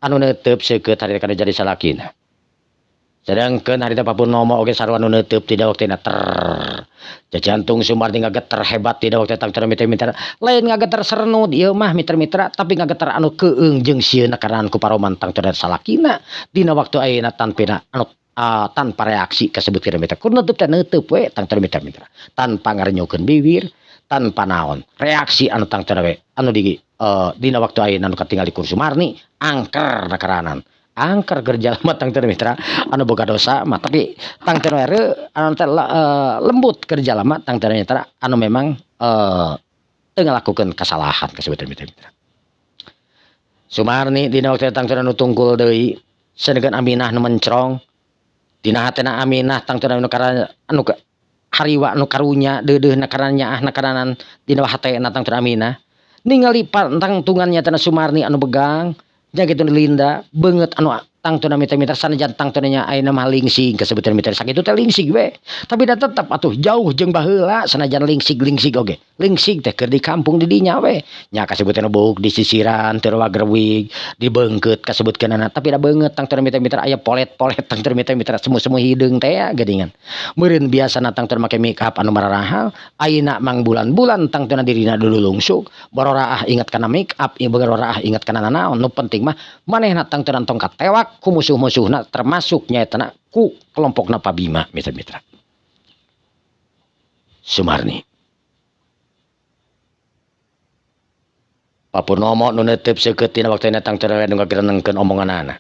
anu neuteub seukeut harita kana jadi salakina. Sedangkeun harita Pak Purnomo oge sarua nu neuteub dina waktu ayeuna ter. Jajantung Sumarni ngageter hebat dina waktu tangtuna mitra-mitra lain ngageter serenut ieu mah mitra-mitra tapi ngageter anu keung jeung sieuna karena ku paroman tangtuna salakina dina waktu ayeuna tanpina anu tanpa reaksi kasebutkeun mitra kur neuteub teh neuteub we tangtuna mitra-mitra tanpa ngarenyukeun bibir tanpa naon reaksi anu tangtuna we anu di dina waktu ayeuna anu katingali ku Sumarni angker nakaranan angker kerja lama tangtuna mitra anu boga dosa mah tapi tangtuna we anu teh lembut kerja lama tangtuna mitra anu memang teu ngalakukeun kasalahan kasebutkeun mitra-mitra. Sumarni dina waktu tangtuna nu tungkul deui sedengkeun Aminah nu mencrong dina hatena Aminah tangtuna nu karana anu hariwa nu karunya deudeuhna karana nyaahna karanan dina hatena tangtuna Aminah ningali pantangtungannya teh Sumarni anu begang nya kitu Linda beungeut anu tangtuna mitra-mitra sanajan tangtuna nya ayeuna mah lingsing kasebutkeun mitra sakitu teh lingsing we tapi da tetep atuh jauh jeung baheula sanajan lingsig-lingsig oge lingsig teh keur di kampung di dinya we nya kasebutkeun buuk di sisiran teu wagrewig dibeungkeut kasebutkeunana tapi da beungeut tangtuna mitra-mitra aya polet-polet tangtuna mitra-mitra semu-semu hideung teh ya geuningan meureun biasana tangtuna make make up anu mararahal ayeuna mang bulan-bulan tangtuna dirina dululungsuk bororaah inget kana make up ieu bororaah inget kana nanaon nu penting mah manehna tangtuna tong katewak ku musuh-musuhna termasuk nyaetana ku kelompokna Pak Bima mitra-mitra. Sumarni Pak Purnomo nu neuteub seukeut dina waktu ayeuna tangtuna nu ngagerenengkeun omonganana.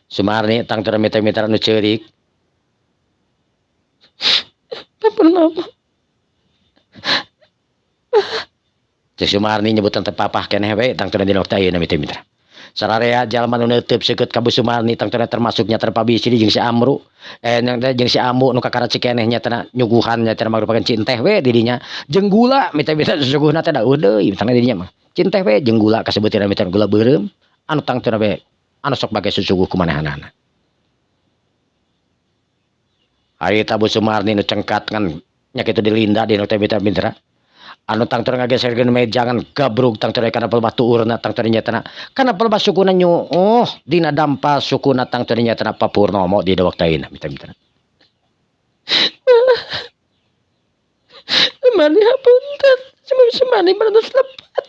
Sumarni tangtuna mitra-mitra nu ceurik. Pak Purnomo. Cek Sumarni nyebutan teh papah keneh we tangtuna dina waktu ayeuna mitra-mitra. Sararea jalma nu neuteub seukeut ka Bu Sumarni tangtuna termasuknya teh Pak Bisri jeung si Amru jeung si Ambu nu kakara cikeneh nya teh nyuguhan nya teh mangrupakeun cinteh we di dinya jeung gula mitra-mitra suguhna teh da eueuh deui misalna di dinya mah cinteh we jeung gula kasebutkeun mitra gula beureum anu tangtuna we anu sok bage susuguh ku manehanana. Harita Bu Sumarni nu cengkat ngan nya kitu dilinda di nu teh mitra-mitra anu tangtuna ngageserkeun meja ngan gabrug tangtuna kana pelbah tuurna tangtuna nyatana kana pelbah sukuna nyuuh dina dampa sukuna tangtuna nyatana Pak Purnomo dina waktu ayeuna mitra-mitra. Sumarni hapunten Sumarni marantos lepat.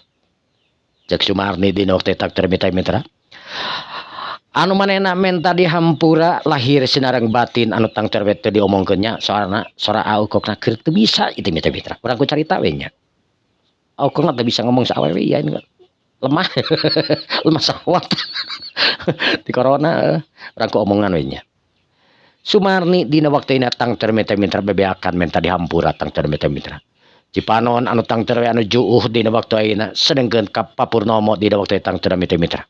Cek Sumarni dina waktu tangtuna mitra-mitra anu manehna menta dihampura lahir sinareng batin anu tangtuna we teu diomongkeun nya soalna sora aukokna keur teu bisa itu mitra-mitra urang ku carita we nya. Aukokna teu bisa ngomong saawewe ya ini lemah lemah sahwat di corona urang ku omongan we nya. Sumarni dina waktu ayeuna tangtuna mitra-mitra bebeakan menta dihampura tangtuna mitra-mitra. Cipanon anu tangtera anu juuh dina waktu ayeuna sedengkeun ka Pak Purnomo dina waktu tangtera mitra-mitra.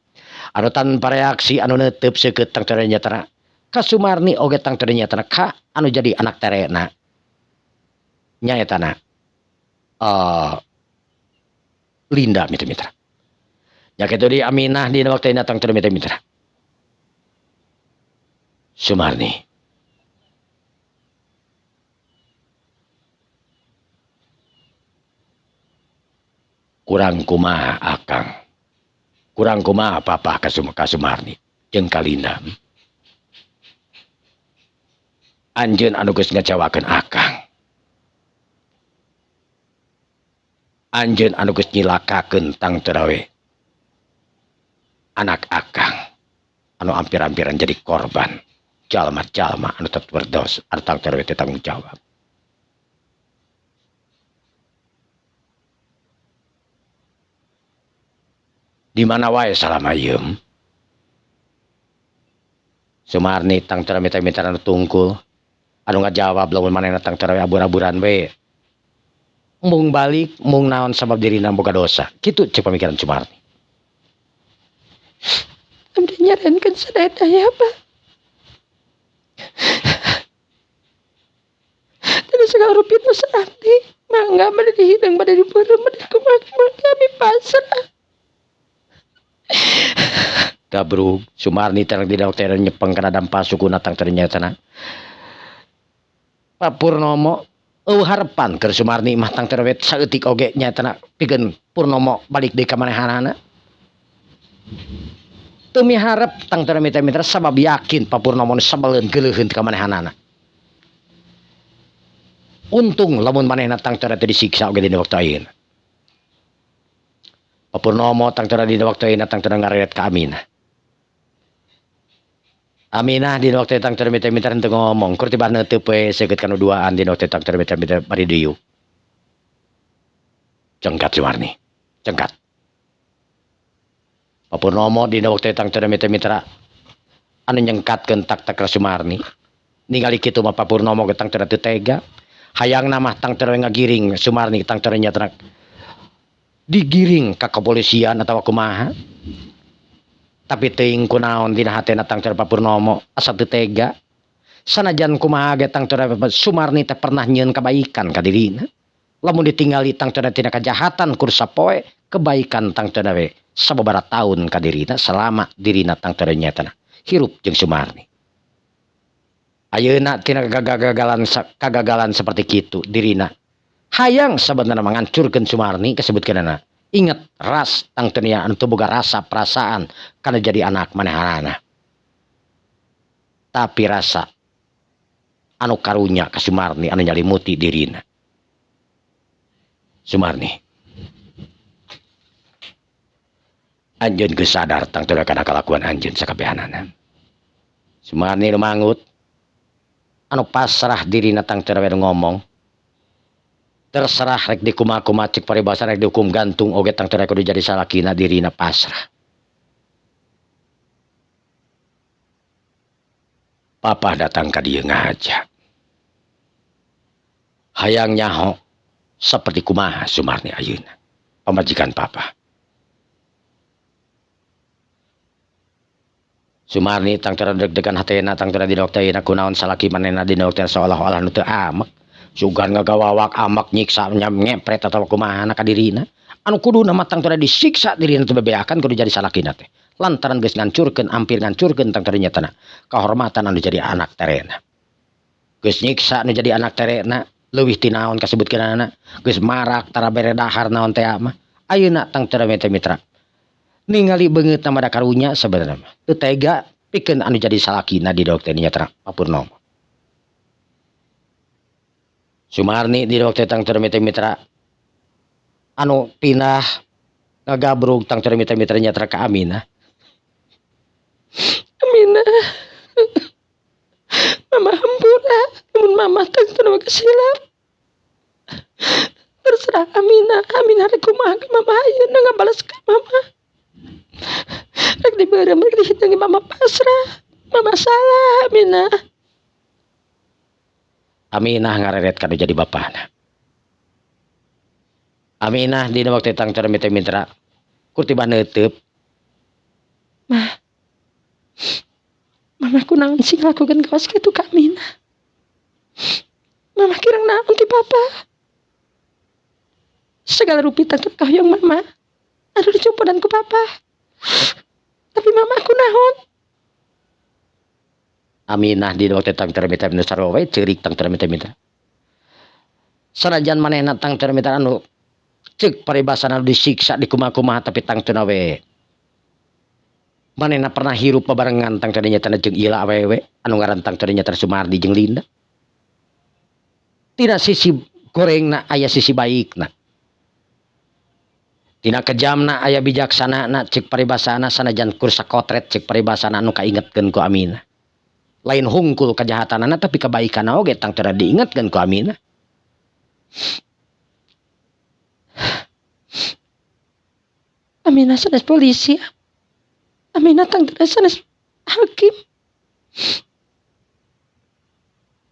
Anu tanpa reaksi anu neuteub seukeut tangtera nyatana ka Sumarni oge tangtera nyatana ka anu jadi anak terena nyaetana Linda mitra-mitra. Nya kitu di Aminah dina waktu ayeuna tangtera mitra-mitra. Sumarni kurang kumaha akang, kurang kumaha papa ka Sumarni jeung ka Linda. Anjeun anu geus ngecewakeun akang, anjeun anu geus nyilakakeun tangtera we anak akang anu ampir-ampiran jadi korban jalma-jalma anu tetep berdosa anu tangtera we teu tanggung jawab. Di mana wae salama ieu Sumarni tangtera mitra-mitra anu tungkul anu ngajawab lamun manehna tangtera we abur-aburan we mung balik mung naon sabab dirina boga dosa kitu ceuk pamikiran Sumarni. Abdi nyarankeun sadaya Pak. Tadi segala rupi nu saabdi mangga bade dihidang bade dipeureum bade kumaha kami pasrah. Gabrug Sumarni teh dina waktu nyepeng kana dampa sukuna tangtera nyatana. Pak Purnomo eueuh harepan keur Sumarni mah tangtera we saeutik oge nyatana pikeun Purnomo balik deui ka manehanana. Teu miharep tangtera mitra-mitra sabab yakin Pak Purnomo nu sabeleun geuleuheun ka manehanana. Untung lamun manehna tangtera teu disiksa oge dina waktu ayeuna. Pak Purnomo tangtera dina waktu ayeuna tangtera ngareret ka Aminah. Aminah dina waktu tangtera mitra-mitra henteu ngomong, kur tibah neuteub we seukeut kanu duaan dina waktu tangtera mitra-mitra bari diuk. Cengkat Sumarni, cengkat. Pak Purnomo dina waktu tangtera mitra-mitra anu nyengkatkeun tak-tak Sumarni. Ningali kitu mah Pak Purnomo ge tangtera teu tega. Hayangna mah tangtera ngagiring Sumarni tangtera nyatana digiring ka kepolisian atawa kumaha. Tapi teuing kunaon dina hatena tangtera Pak Purnomo asa teu tega. Sanajan kumaha ge tangtera Sumarni teh pernah nyieun kabaikan ka dirina. Lamun ditingali tangtera tina kajahatan kur sapoe kebaikan tangtera we sababaraha taun ka dirina selama dirina tangtera nyatana hirup jeung Sumarni. Ayeuna tina kagagalan seperti kitu dirina hayang sabenerna ngancurkeun Sumarni kasebutkeunana. Ingat ras tangtenia anu teu boga rasa perasaan kana jadi anak manehanana. Tapi rasa anu karunya ka Sumarni anu nyalimuti dirina. Sumarni anjeun geus sadar tangtena kana kalakuan anjeun sakabehanana. Sumarni nu mangut anu pasrah dirina tangtena we ngomong. Terserah rek dikumaha-kumaha cek paribasa rek dihukum gantung oge tangtera kudu jadi salakina dirina pasrah. Papa datang ka dieu ngaja. Hayang nyaho seperti kumaha Sumarni ayeuna pamajikan papa. Sumarni tangtera deg-degan hatena tangtera dina waktu ayeuna kunaon salaki manehna dina waktu seolah-olah nu teu amek. Sugan ngagawawak amak nyiksa ngepret atawa kumaha ka dirina. Anu kuduna mah tangtera disiksa dirina teu bebeakan kudu jadi salakina teh. Lantaran geus ngancurkeun ampir ngancurkeun tangtera nyatana kahormatan anu jadi anak terena. Geus nyiksa anu jadi anak terena leuwih ti naon kasebutkeunana geus marak tara bere dahar naon teh mah. Ayeuna tangtera mitra-mitra ningali beungeutna mah da karunya sabenerna mah. Teu tega pikeun anu jadi salakina di dokter nyatana Pak Purnomo. Sumarni di waktu tangtera mitra-mitra anu pindah ngagabrug tangtera mitra-mitra nyatra ka Aminah. Aminah, mama hampura, mun mama tangtera mah kesilap. Terserah Aminah, Aminah rek kumaha ka mama ayeuna ngabalas ka mama. Rek dibeureum rek dihitung mama pasrah, mama salah Aminah. Aminah ngareret kanu jadi bapana. Aminah dina waktu tangtuna mitra-mitra kur tiba neuteub. Mah. Mama kunaon sih ngalakukeun kawas kitu ka Aminah? Mama kirang naon ti papa? Segala rupi tangtuna kahoyong mama anu dicumponan ku papa. Tapi mama kunaon? Aminah dina waktu tangtuna mitra nu sarua we ceurik tangtuna mitra-mitra. Sanajan manehna tangtuna mitra anu ceuk paribasana disiksa dikumaha-kumaha tapi tangtuna we manehna pernah hirup babarengan tangtuna nyatana jeung ieu awewe anu ngaran tangtuna nyatana Sumardi jeung Linda. Tina sisi gorengna aya sisi baikna. Tina kejamna aya bijaksanana ceuk paribasana sanajan kur sakotret ceuk paribasana anu kaingetkeun ku Aminah. Lain hungkul kajahatanana tapi kabaikanna oge tangtuna diingetkeun ku Aminah. Aminah sanes polisi. Aminah tangtuna sanes hakim.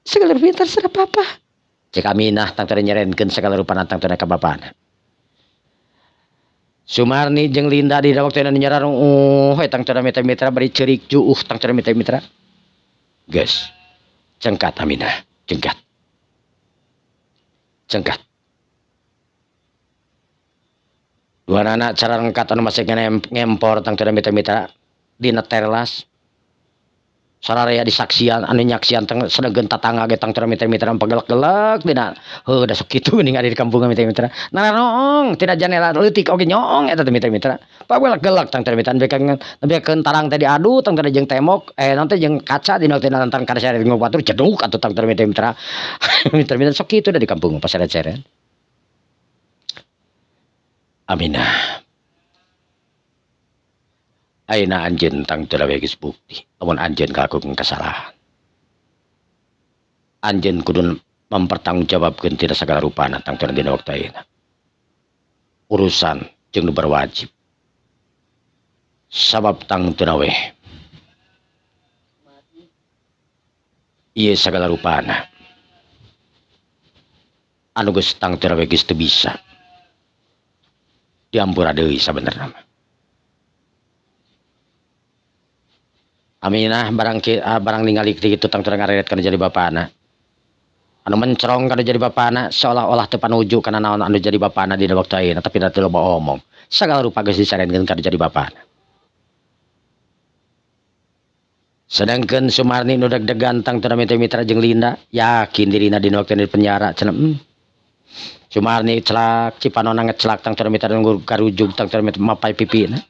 Segala rupi terserah papa. Cek Aminah tangtuna nyerenkeun segala rupana tangtuna ka bapana. Sumarni jeung Linda di waktuna nyararung we tangtuna mitra-mitra bari ceurik juuh tangtuna mitra-mitra. Geus. Cengkat Aminah, cengkat. Cengkat. Dua anak cara rengkat anu masih ngempor tangtuna mitra-mitra dina terlas. Sararea disaksian anu nyaksian teng sedengkeun tatangga ge tangtuna mitra-mitra pagelek-gelek dina heuh da sok kitu geuning ari di kampung mitra-mitra. Nararoong tina janela leutik oge nyoong eta teh mitra-mitra. Pagelek-gelek tangtuna mitra nembekeun tarang teh diadu tangtuna jeung tembok naon teh jeung kaca dina teh lantaran kana sare batur ceduk atuh tangtuna mitra-mitra. Mitra-mitra sok kitu da di kampung paseret-seret. Aminah. Ayeuna anjeun tangtuna we geus bukti lamun anjeun ngalakukeun kasalahan. Anjeun kudu mempertanggungjawabkeun tina sagala rupana tangtuna dina waktu ayeuna. Urusan jeung nu berwajib. Sabab tangtuna we ieu sagala rupana anu geus tangtuna we geus teu bisa diampura deui sabenerna mah. Aminah barang ningali kitu tangtuna ngareret kana jadi bapana. Anu mencerong kana jadi bapana seolah-olah teu panuju kana naon anu jadi bapana dina waktu ayeuna tapi da teu loba omong. Sagala rupa geus disarenkeun kana jadi bapana. Sedangkeun Sumarni nu deg-degan tangtuna mitra-mitra jeung Linda yakin dirina dina waktu di penjara cenah. Sumarni celak cipanona ngecelak tangtuna mitra nunggu karujug tangtuna mitra mapai pipina.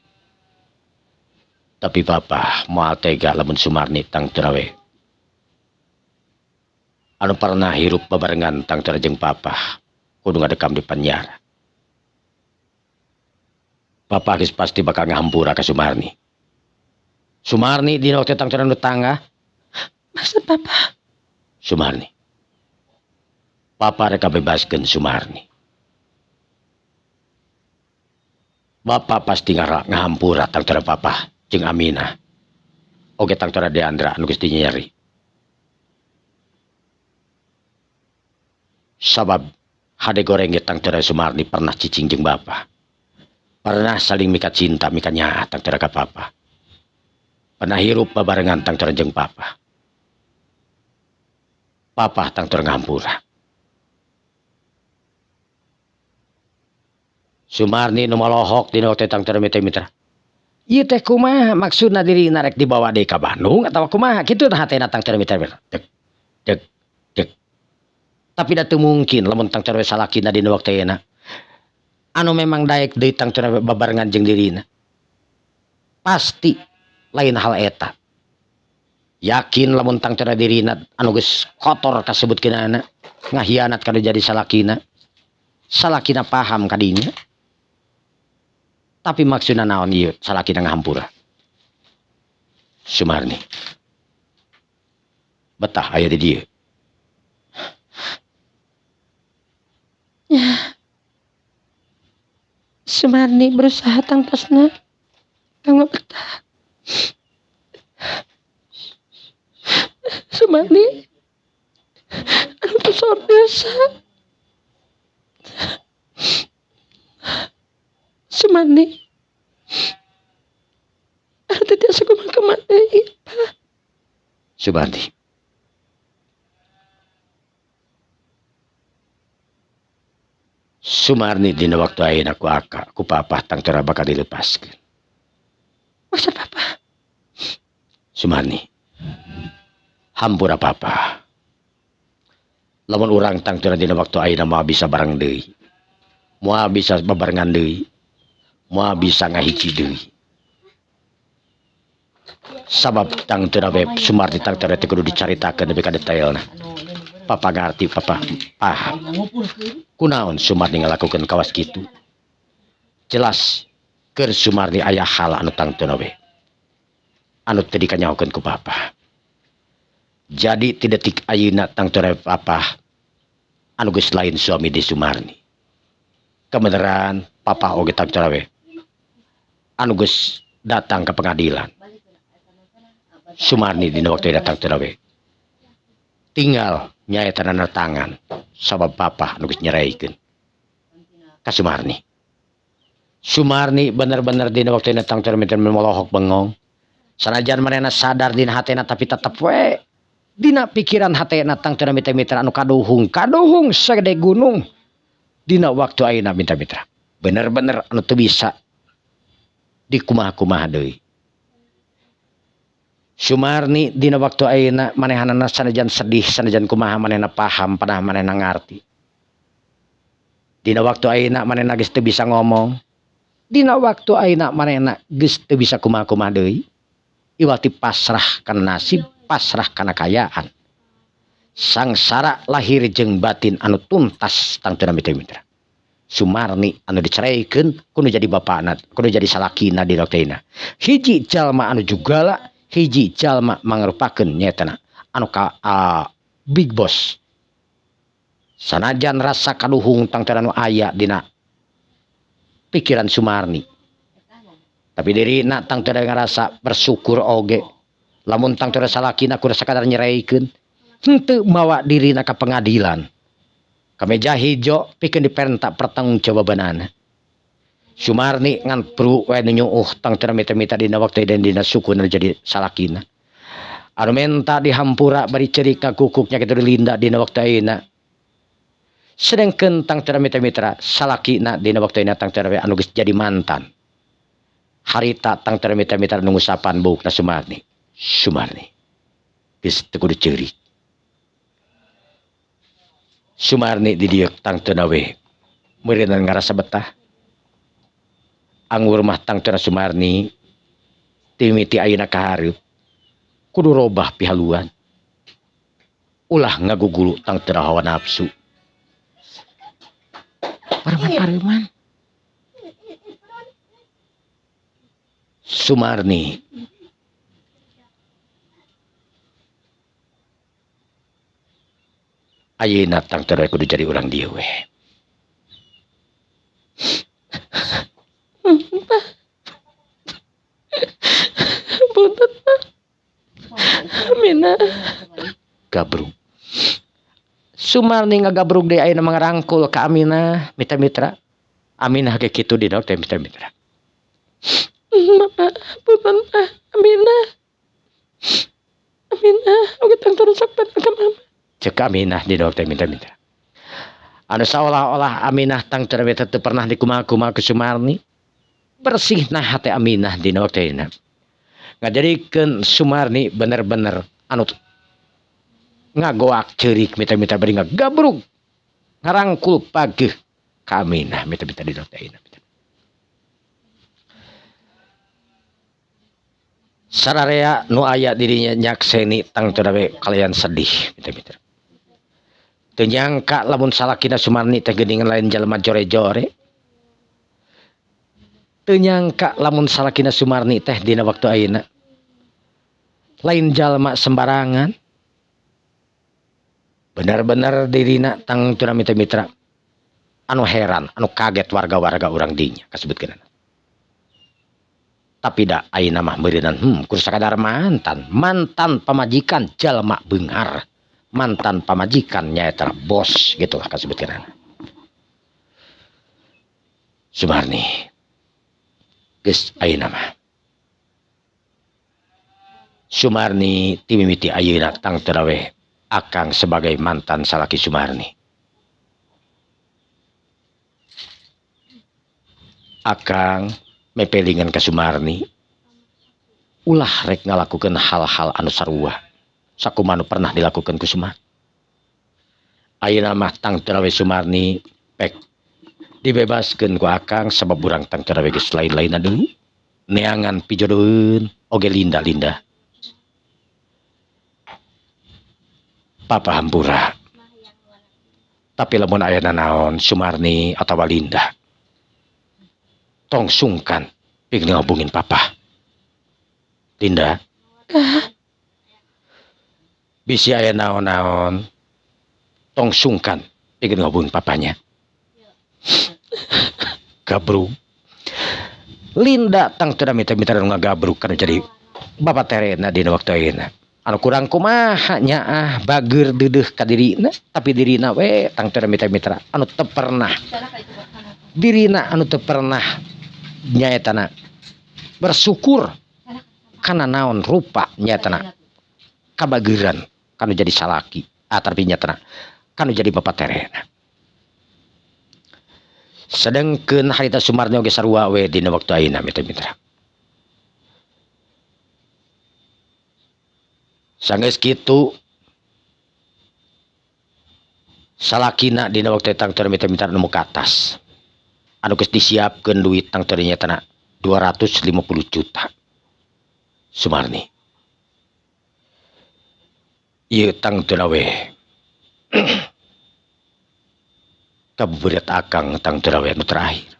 Tapi papa moal tega lamun Sumarni tangtuna we anu pernah hirup babarengan tangtuna jeung papa kudu ngadekam di penjara. Papa geus pasti bakal ngahampura ka Sumarni. Sumarni dina waktu tangtuna nu tangga. Maksud papa? Sumarni. Papa rek bebaskeun Sumarni. Bapak pasti ngahampura tangtuna papa jeung Aminah. Oge tangtuna Deandra anu geus dinyeri. Sabab hade goreng ge tangtuna Sumarni pernah cicing jeung bapa. Pernah saling mika cinta mika nyaah tangtuna ka papa. Pernah hirup babarengan tangtuna jeung papa. Papa tangtuna ngahampura. Sumarni nu molohok dina waktu tangtuna mitra-mitra. Ieu teh kumaha maksudna dirina rek dibawa deui ka Bandung atawa kumaha kitu tah hatena tangtuna mitra-mitra. Deg deg deg. Tapi da teu mungkin lamun tangtuna salakina dina waktu ayeuna. Anu memang daek deui tangtuna babarengan jeung dirina. Pasti lain hal eta. Yakin lamun tangtuna dirina anu geus kotor kasebutkeunana ngahianat kana jadi salakina. Salakina paham ka dinya. Tapi maksudna naon ieu salakina ngahampura. Sumarni. Betah aya di dieu. Ya. Sumarni berusaha tangtosna kanggo betah. Sumarni anu teu dosa. Sumarni. Ari teu tiasa kumaha-kumaha deui, Pa. Sumarni. Sumarni dina waktu ayeuna ku aka ku papah tangtuna bakal dilepaskeun. Maksud papa? Sumarni. Hampura papa. Lamun urang tangtuna dina waktu ayeuna moal bisa bareng deui. Moal bisa babarengan deui. Moal bisa ngahiji deui. Sabab tangtuna we Sumarni tangtuna teh kudu dicaritakeun nepi ka detailna. Papa ngarti, papa paham. Kunaon Sumarni ngalakukeun kawas kitu? Jelas keur Sumarni aya hal anu tangtuna we anu teu dikanyahokeun ku papa. Jadi ti detik ayeuna tangtuna we papa anu geus lain suami di Sumarni. Kebenaran papa oge tangtuna we anu geus datang ke pengadilan. Sumarni dina waktu datang tangtuna we tinggal nyaeta tanda tangan sabab papa anu geus nyeraikeun ka Sumarni. Sumarni bener-bener dina waktu datang tangtuna we molohok bengong. Sanajan manehna sadar dina hatena tapi tetep we dina pikiran hatena tangtuna mitra-mitra anu kaduhung, kaduhung sagede gunung dina waktu ayeuna mitra-mitra. Bener-bener anu teu bisa dikumaha-kumaha deui. Sumarni dina waktu ayeuna manehanana sanajan sedih, sanajan kumaha manehna paham, padahal manehna ngarti. Dina waktu ayeuna manehna geus teu bisa ngomong. Dina waktu ayeuna manehna geus teu bisa kumaha-kumaha deui. Iwati pasrah kana nasib, pasrah kana kaayaan. Sangsara lahir jeung batin anu tuntas tangtuna mitra-mitra. Sumarni anu diceraikeun kudu jadi bapana, kudu jadi salakina dina waktu ayeuna. Hiji jalma anu jugala, hiji jalma mangrupakeun nyaetana anu ka big boss. Sanajan rasa kaduhung tangtuna anu aya dina pikiran Sumarni. Tapi dirina tangtuna ngarasa bersyukur oge. Lamun tangtuna salakina kudu sakadar nyeraikeun, henteu mawa dirina ka pengadilan. Ka meja hijo pikeun diperenta pertanggungjawabanana. Sumarni ngan perlu we nu nyuuh tangtuna mita-mita dina waktu dan dina sukuna jadi salakina. Anu menta dihampura bari ceurik ka kukuknya kitu dilinda dina waktu ayeuna. Sedengkeun tangtuna mitra-mitra salakina dina waktu ayeuna tangtuna we anu geus jadi mantan. Harita tangtuna mitra-mitra nu ngusapan buukna Sumarni. Sumarni geus teu kudu ceurik. Sumarni di dieu tangtuna we meureunna ngarasa betah. Anggur mah tangtuna Sumarni timiti ayeuna ka hareup kudu robah pihaluan. Ulah ngagugulu tangtuna hawa nafsu. Pareman-pareman. Sumarni ayeuna tangtuna kudu jadi urang dieu we. Punten, Pak. Amina. Gabrug. Sumarni ngagabrug deui ayeuna mangarangkul ka Aminah, mitra-mitra. Aminah ge kitu dina teh mitra-mitra. Mama, punten, Pak. Aminah. Aminah, oge tangtuna sok bener ka mama. Cek Aminah dina teh mitra-mitra. Anu saolah-olah Aminah tangtuna we teu pernah dikumaha-kumaha ku Sumarni. Bersih nah hate Aminah dina waktu ayeuna. Ngajadikeun Sumarni bener-bener anu ngagoak ceurik mitra-mitra bari ngagabrug ngarangkul pageuh ka Aminah mitra-mitra dina waktu ayeuna. Sararea nu aya dirinya nyakseni tangtuna we kalian sedih mitra-mitra. Teu nyangka lamun salakina Sumarni teh geuningan lain jalma jore-jore. Teu nyangka lamun salakina Sumarni teh dina waktu ayeuna lain jalma sembarangan. Bener-bener dirina tangtuna mitra-mitra anu heran, anu kaget warga-warga urang dinya kasebutkeunana. Tapi da ayeuna mah meureunan kudu sakadar mantan, mantan pamajikan jalma beunghar, mantan pamajikan nyaeta bos gitulah kasebutkeunana. Sumarni. Geus ayeuna mah Sumarni ti mimiti ayeuna tangtuna we akang sebagai mantan salaki Sumarni. Akang mepelingan ka Sumarni ulah rek ngalakukeun hal-hal anu sarua sakumaha nu pernah dilakukeun ku Sumarni. Ayeuna mah tangtuna we Sumarni pek dibebaskeun ku akang sabab urang tangtuna we geus lain-lainna deui neangan pijodoheun oge Linda-Linda. Papa hampura. Tapi lamun aya nanaon Sumarni atawa Linda, tong sungkan pikeun ngahubungin papa. Linda. Bisi aya naon-naon, tong sungkan pikeun ngahubungin papanya. Gabrug. Linda tangtuna mitra-mitra nu ngagabrug kana jadi bapak terena dina waktu ayeuna. Anu kurang kumaha nyaah bageur deudeuh ka dirina, tapi dirina we tangtuna mitra-mitra anu teu pernah dirina anu teu pernah nyaetana bersyukur kana naon rupa nyaetana kabageuran kanu jadi salaki tapi nyatana kanu jadi bapak terena. Sedengkeun harita Sumarni oge sarua we dina waktu ayeuna mitra-mitra. Sanggeus kitu salakina dina waktu tangtuna mitra-mitra nu muka atas anu geus disiapkeun duit tangtuna nyatana 250 juta. Sumarni ieu tangtuna we kabuburit akang tangtuna we anu terakhir.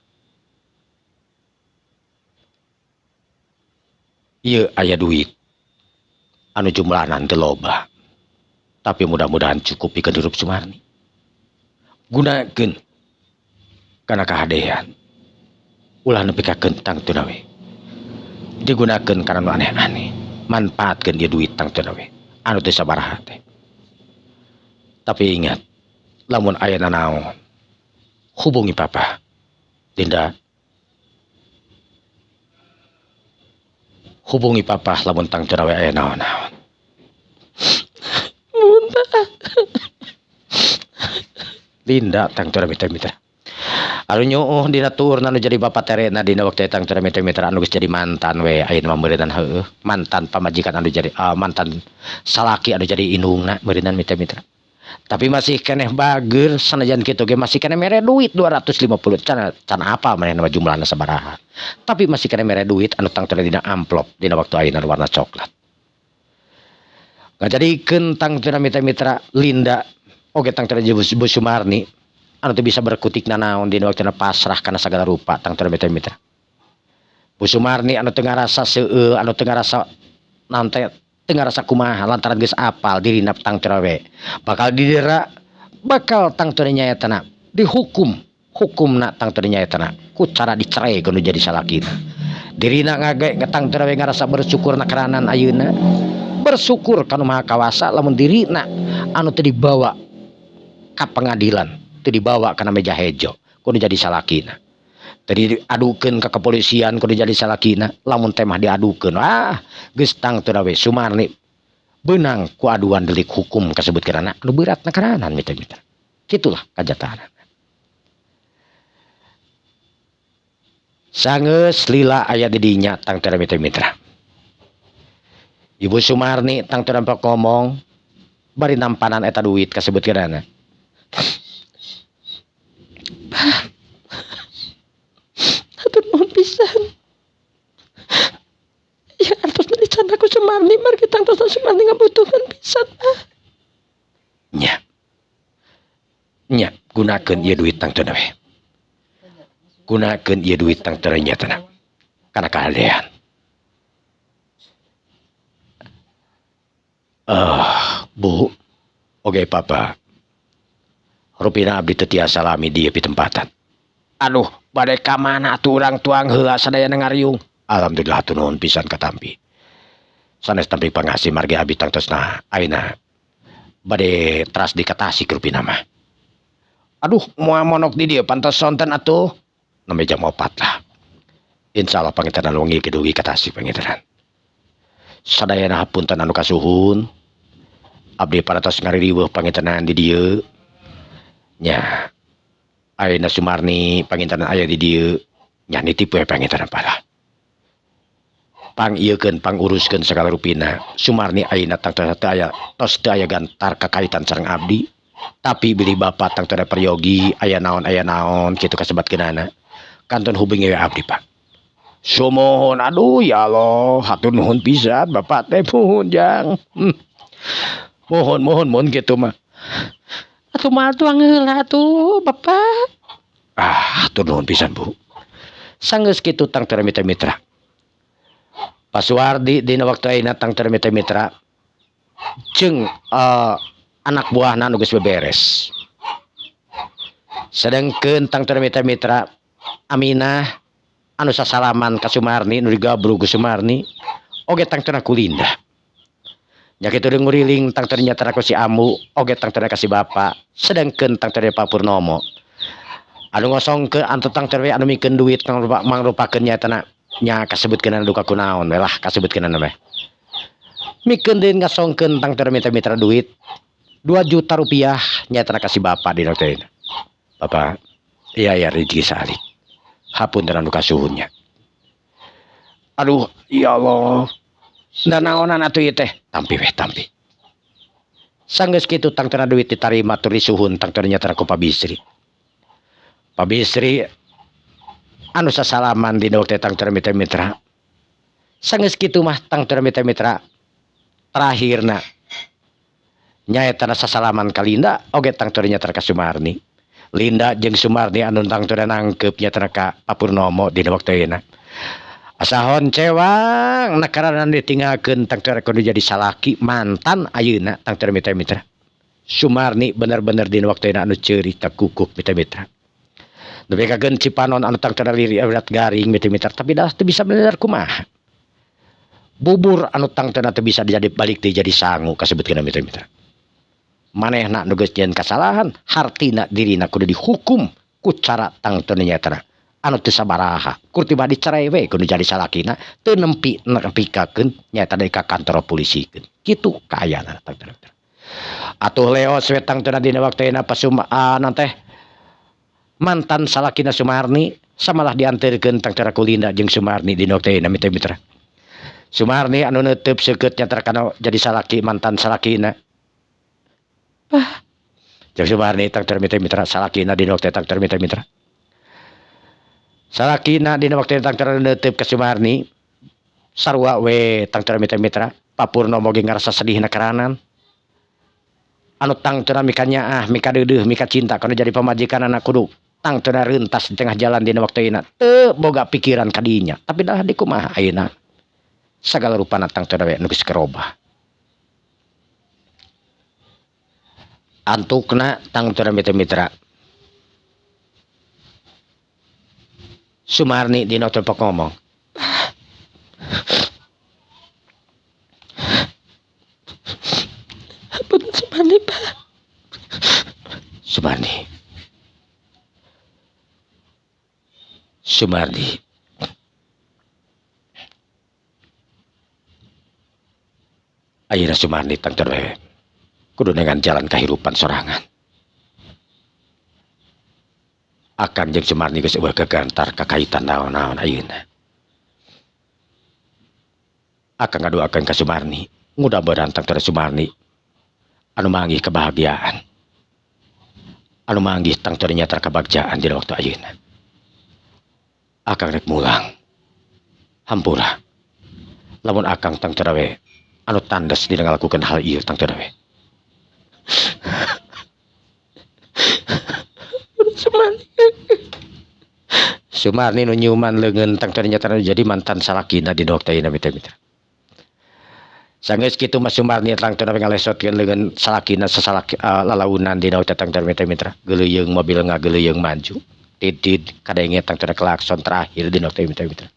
Ieu aya duit anu jumlahna teu loba, tapi mudah-mudahan cukup pikeun hirup Sumarni. Gunakeun kana kahadean, ulah nepi ka tangtuna we digunakeun kana nu aneh-aneh. Manfaatkeun ieu duit tangtuna we anu teu sabaraha teh. Tapi ingat, lamun aya nanaon hubungi papa. Linda, hubungi papa lamun tangtuna we aya naon-naon. Nuhun, Pak. Linda tangtuna mitra-mitra anu nyuuh dina tuurna nu jadi bapak terena dina waktu tangtuna mitra-mitra anu geus jadi mantan we ayeuna mah meureunnan heueuh mantan pamajikan anu jadi mantan salaki anu jadi indungna meureunnan mitra-mitra. Tapi masih keneh bageur sanajan kitu ge masih keneh mere duit 250 can can apa manehna mah jumlahna sabaraha. Tapi masih keneh mere duit anu tangtuna dina amplop dina waktu ayeuna warna coklat. Ngajadikeun tangtuna mitra-mitra Linda oge tangtuna Bu Sumarni anu teu bisa berkutik nanaon dina waktuna pasrah kana sagala rupa tangtuna mitra-mitra. Bu Sumarni anu teu ngarasa seueuh anu teu ngarasa naon teh teu ngarasa kumaha lantaran geus apal dirina tangtuna we bakal didera bakal tangtuna nyaetana dihukum hukumna tangtuna nyaetana ku cara dicerai kudu jadi salakina. Dirina ngage tangtuna we ngarasa bersyukur na keranan ayeuna bersyukur kanu Maha Kawasa lamun dirina anu teu dibawa ka pengadilan teu dibawa kana meja hejo kudu jadi salakina. Tadi diadukeun ka kepolisian kudu jadi salakina lamun teh mah diadukeun geus tangtuna we Sumarni beunang ku aduan delik hukum kasebut karana anu berat na keranan mitra-mitra. Kitulah kajataanana. Sanggeus lila aya di dinya tangtuna mitra-mitra. Ibu Sumarni tangtuna pok ngomong bari nampanan eta duit kasebut karana. Bah, hatur nuhun pisan. Ya artosna dicandak ku Sumarni margi tangtosna Sumarni ngabutuhkeun pisan, Bah. Nya. Nya, gunakeun ieu duit tangtuna we. Gunakeun ieu duit tangtuna nyatana kana kahadean. Bu, oge papa. Rupina abdi teu tiasa lami dieu pitempatan. Aduh, bade ka mana atuh urang tuang heula sadayana ngariung. Alhamdulillah hatur nuhun pisan katampi. Sanes tampi pangasih margi abdi tangtosna ayeuna bade teras di ka Tasik rupina mah. Aduh, moal monok di dieu pantes sonten atuh. Nembe jam 4 lah. Insyaallah pangintenan wengi ge dugi ka Tasik pangintenan. Sadayana hapunten anu kasuhun. Abdi parantos ngaririweuh pangintenan di dieu. Nya ayeuna Sumarni pangintenan aya di dieu. Nya nitip we pangintenan parah. Pang ieukeun panguruskeun sagala rupina. Sumarni ayeuna tangtosna teu aya tos teu aya gantar kakaitan sareng abdi. Tapi bilih bapa tangtosna peryogi aya naon kitu kasebatkeunana. Kantun hubungi we abdi Pak. Sumuhun aduh ya Allah hatur nuhun pisan bapak teh muhun jang. Muhun muhun mun kitu mah. Atuh mah tuang heula atuh bapak. Ah hatur nuhun pisan Bu. Sanggeus kitu tangtosna mitra-mitra. Pak Suwardi dina waktu ayeuna tangtosna mitra-mitra jeung anak buahna nu geus beberes. Sedengkeun tangtosna mitra-mitra Aminah anu sasalaman ka Sumarni nu digabrug ku Sumarni oge tangtosna ku Linda. Nya kitu deui nguriling tangtosna nyatana ku si Ambu oge tangtosna ka si bapa. Sedengkeun tangtosna Pak Purnomo anu ngosongkeun anu tangtosna anu mikeun duit mangrupakeun nyatana nya kasebutkeun duka kunaon we lah kasebutkeun we. Mikeun deui ngasongkeun tangtosna mitra-mitra duit 2 juta rupiah nyatana ka si bapa dina teh. Bapak, iya ya rezeki salik. Hapunten anu kasuhunnya. Aduh, ya Allah. Da naonan atuh ieu teh? Tampi weh tampi. Sanggeus kitu tangtosna duit ditarima tur disuhun tangtosna nyatana ku Pak Bisri. Pak Bisri anu sasalaman dina waktu tangtosna mitra-mitra. Sanggeus kitu mah tangtosna mitra-mitra terakhirna nyaetana sasalaman ka Linda oge tangtosna nyatana ka Sumarni. Linda jeung Sumarni anu tangtosna nangkep nyatana ka Pak Purnomo dina waktu ayeuna. Asa honcewang nakarana ditinggalkeun tangtosna kudu jadi salaki mantan ayeuna tangtosna mitra-mitra. Sumarni bener-bener dina waktu ayeuna anu ceurik takukuk mitra-mitra. Nepi ka Cipanon anu tangtosna liri berat garing mitra-mitra tapi dah teu bisa bener kumaha. Bubur anu tangtosna teu bisa dijadi balik deui jadi sangu kasebutkeun mitra-mitra. Manehna nu geus nyieun kasalahan hartina dirina kudu dihukum ku cara tangtosna nyatana anu teu sabaraha kur tiba dicerai we kudu jadi salakina teu nempi nepikakeun nyaeta deui ka kantor polisikeun kitu kaayana tangtosna. Atuh leos we tangtosna dina waktu ayeuna pasuma teh mantan salakina Sumarni samalah dianterkeun tangtosna ku Linda jeung Sumarni dina waktu ayeuna mitra-mitra. Sumarni anu neuteub seukeut nyaeta kana jadi salaki mantan salakina. Bah. Jeung Sumarni tangtosna mitra-mitra salakina dina waktu tangtosna mitra-mitra. Salakina dina waktu tangtosna neuteub ka Sumarni sarua we tangtosna mitra-mitra. Pak Purnomo ge ngarasa sedihna karanan. Anu tangtosna mika nyaah, mika deudeuh, mika cinta kana jadi pamajikanana kudu tangtosna rentas di tengah jalan dina waktu ayeuna. Teu boga pikiran ka dinya, tapi dah di kumaha ayeuna. Sagala rupana tangtosna we nu geus kerobah. Antukna tangtosna mitra-mitra. Sumarni dina waktu pok ngomong. Ampun Sumarni, Pak. Sumarni. Sumarni. Ayeuna Sumarni tangtosna we kudu dengan jalan kahirupan sorangan. Akang jeung Sumarni geus eueuh gagantar kakaitan naon-naon ayeuna. Akang ngadoakeun ka Sumarni, mudah-mudahan tangtosna Sumarni anu manggih kebahagiaan. Anu manggih tangtosna nyata kabagjaan dina waktu ayeuna. Akang rek mulang. Hampura. Lamun akang tangtosna we anu tandes dina ngalakukeun hal ieu tangtosna we. Sumarni. Sumarni nu nyiuman leungeun tangtosna nyata jadi mantan salakina dina waktu ayeuna mitra-mitra. Sanggeus kitu mah Sumarni tangtosna ngalesotkeun leungeun salakina sasalaki lalaunan dina waktu tangtosna mitra-mitra. Geuleuyeung mobil ngageuleuyeung maju. Tidid kadenge tangtosna klakson terakhir dina waktu mitra-mitra.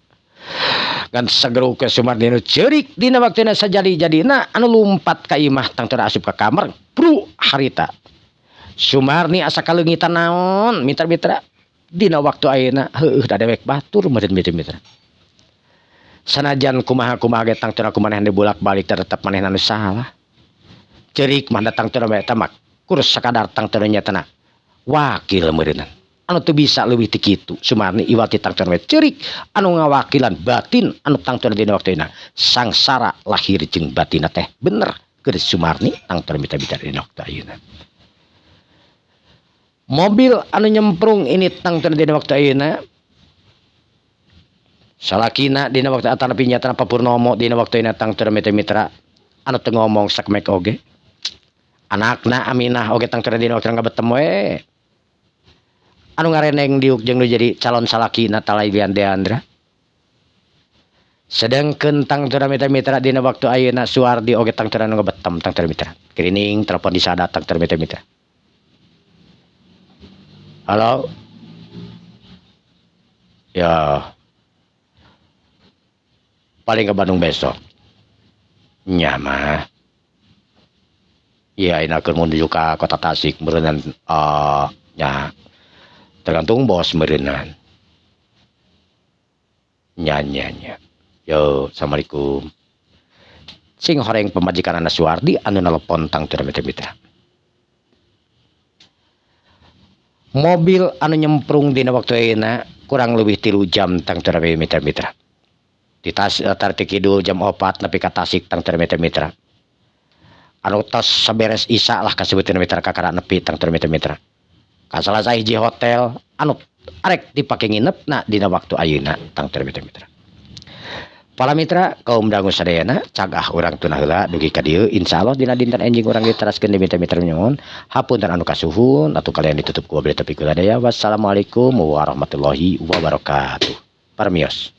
Ngan sageru ke Sumarni nu ceurik dina waktuna sajadi-jadina anu lumpat ka imah tangtosna asup ka kamar bru harita. Sumarni asa kaleungitan naon mitra-mitra dina waktu ayeuna heueuh da dewek batur meureun mitra-mitra. Sanajan kumaha-kumaha ge tangtuna ku manehna dibolak-balik tetep manehna nu salah. Ceurik mah da tangtuna we eta mah kur sakadar tangtuna nyatana wakil meureunnan. Anu teu bisa leuwih ti kitu Sumarni iwal ti tangtuna we ceurik anu ngawakilan batin anu tangtuna dina waktu ayeuna sangsara lahir jeung batinna teh bener keur Sumarni tangtuna mita-mita dina waktu ayeuna. Mobil anu nyemprung ini tangtuna dina waktu ayeuna salakina dina waktu atanapi nyatana Pak Purnomo dina waktu ayeuna tangtuna mitra-mitra anu teu ngomong sakemek oge. Anakna Aminah oge tangtuna dina waktu ngabetem we. Anu ngareneng diuk jeung nu jadi calon salakina Talailian Deandra. Sedengkeun tangtuna mitra-mitra dina waktu ayeuna Suwardi oge tangtuna nu ngabetem tangtuna mitra. Kirining telepon disada tangtuna mitra-mitra. Halo. Ya. Paling ke Bandung besok. Nya mah. Iya, ayeuna keur menuju ka kota Tasik meureunnan nya tergantung bos meureunnan. Nya nya nya. Yo, assalamualaikum. Sing horeng pamajikanana Suwardi anu nelepon tangtuna mitra-mitra. Mobil anu nyemprung dina waktu ayeuna kurang leuwih 3 jam tangtuna mitra-mitra. Di tas ti kidul jam 4 nepi ka Tasik tangtuna mitra-mitra. Anu tos saberes isa lah kasebutan mitra kakara nepi tangtuna mitra-mitra. Ka salah sahiji hotel anu arek dipake nginepna dina waktu ayeuna tangtuna mitra-mitra. Para mitra kaum dangu sadayana cagah urang tunah heula dugi ka dieu insyaallah dina dinten enjing urang diteraskeun di mitra-mitra nyuhun hapunten anu kasuhun atuh kalian ditutup ku wabillahi taufiq wal hidayah. Wassalamualaikum warahmatullahi wabarakatuh. Parmios.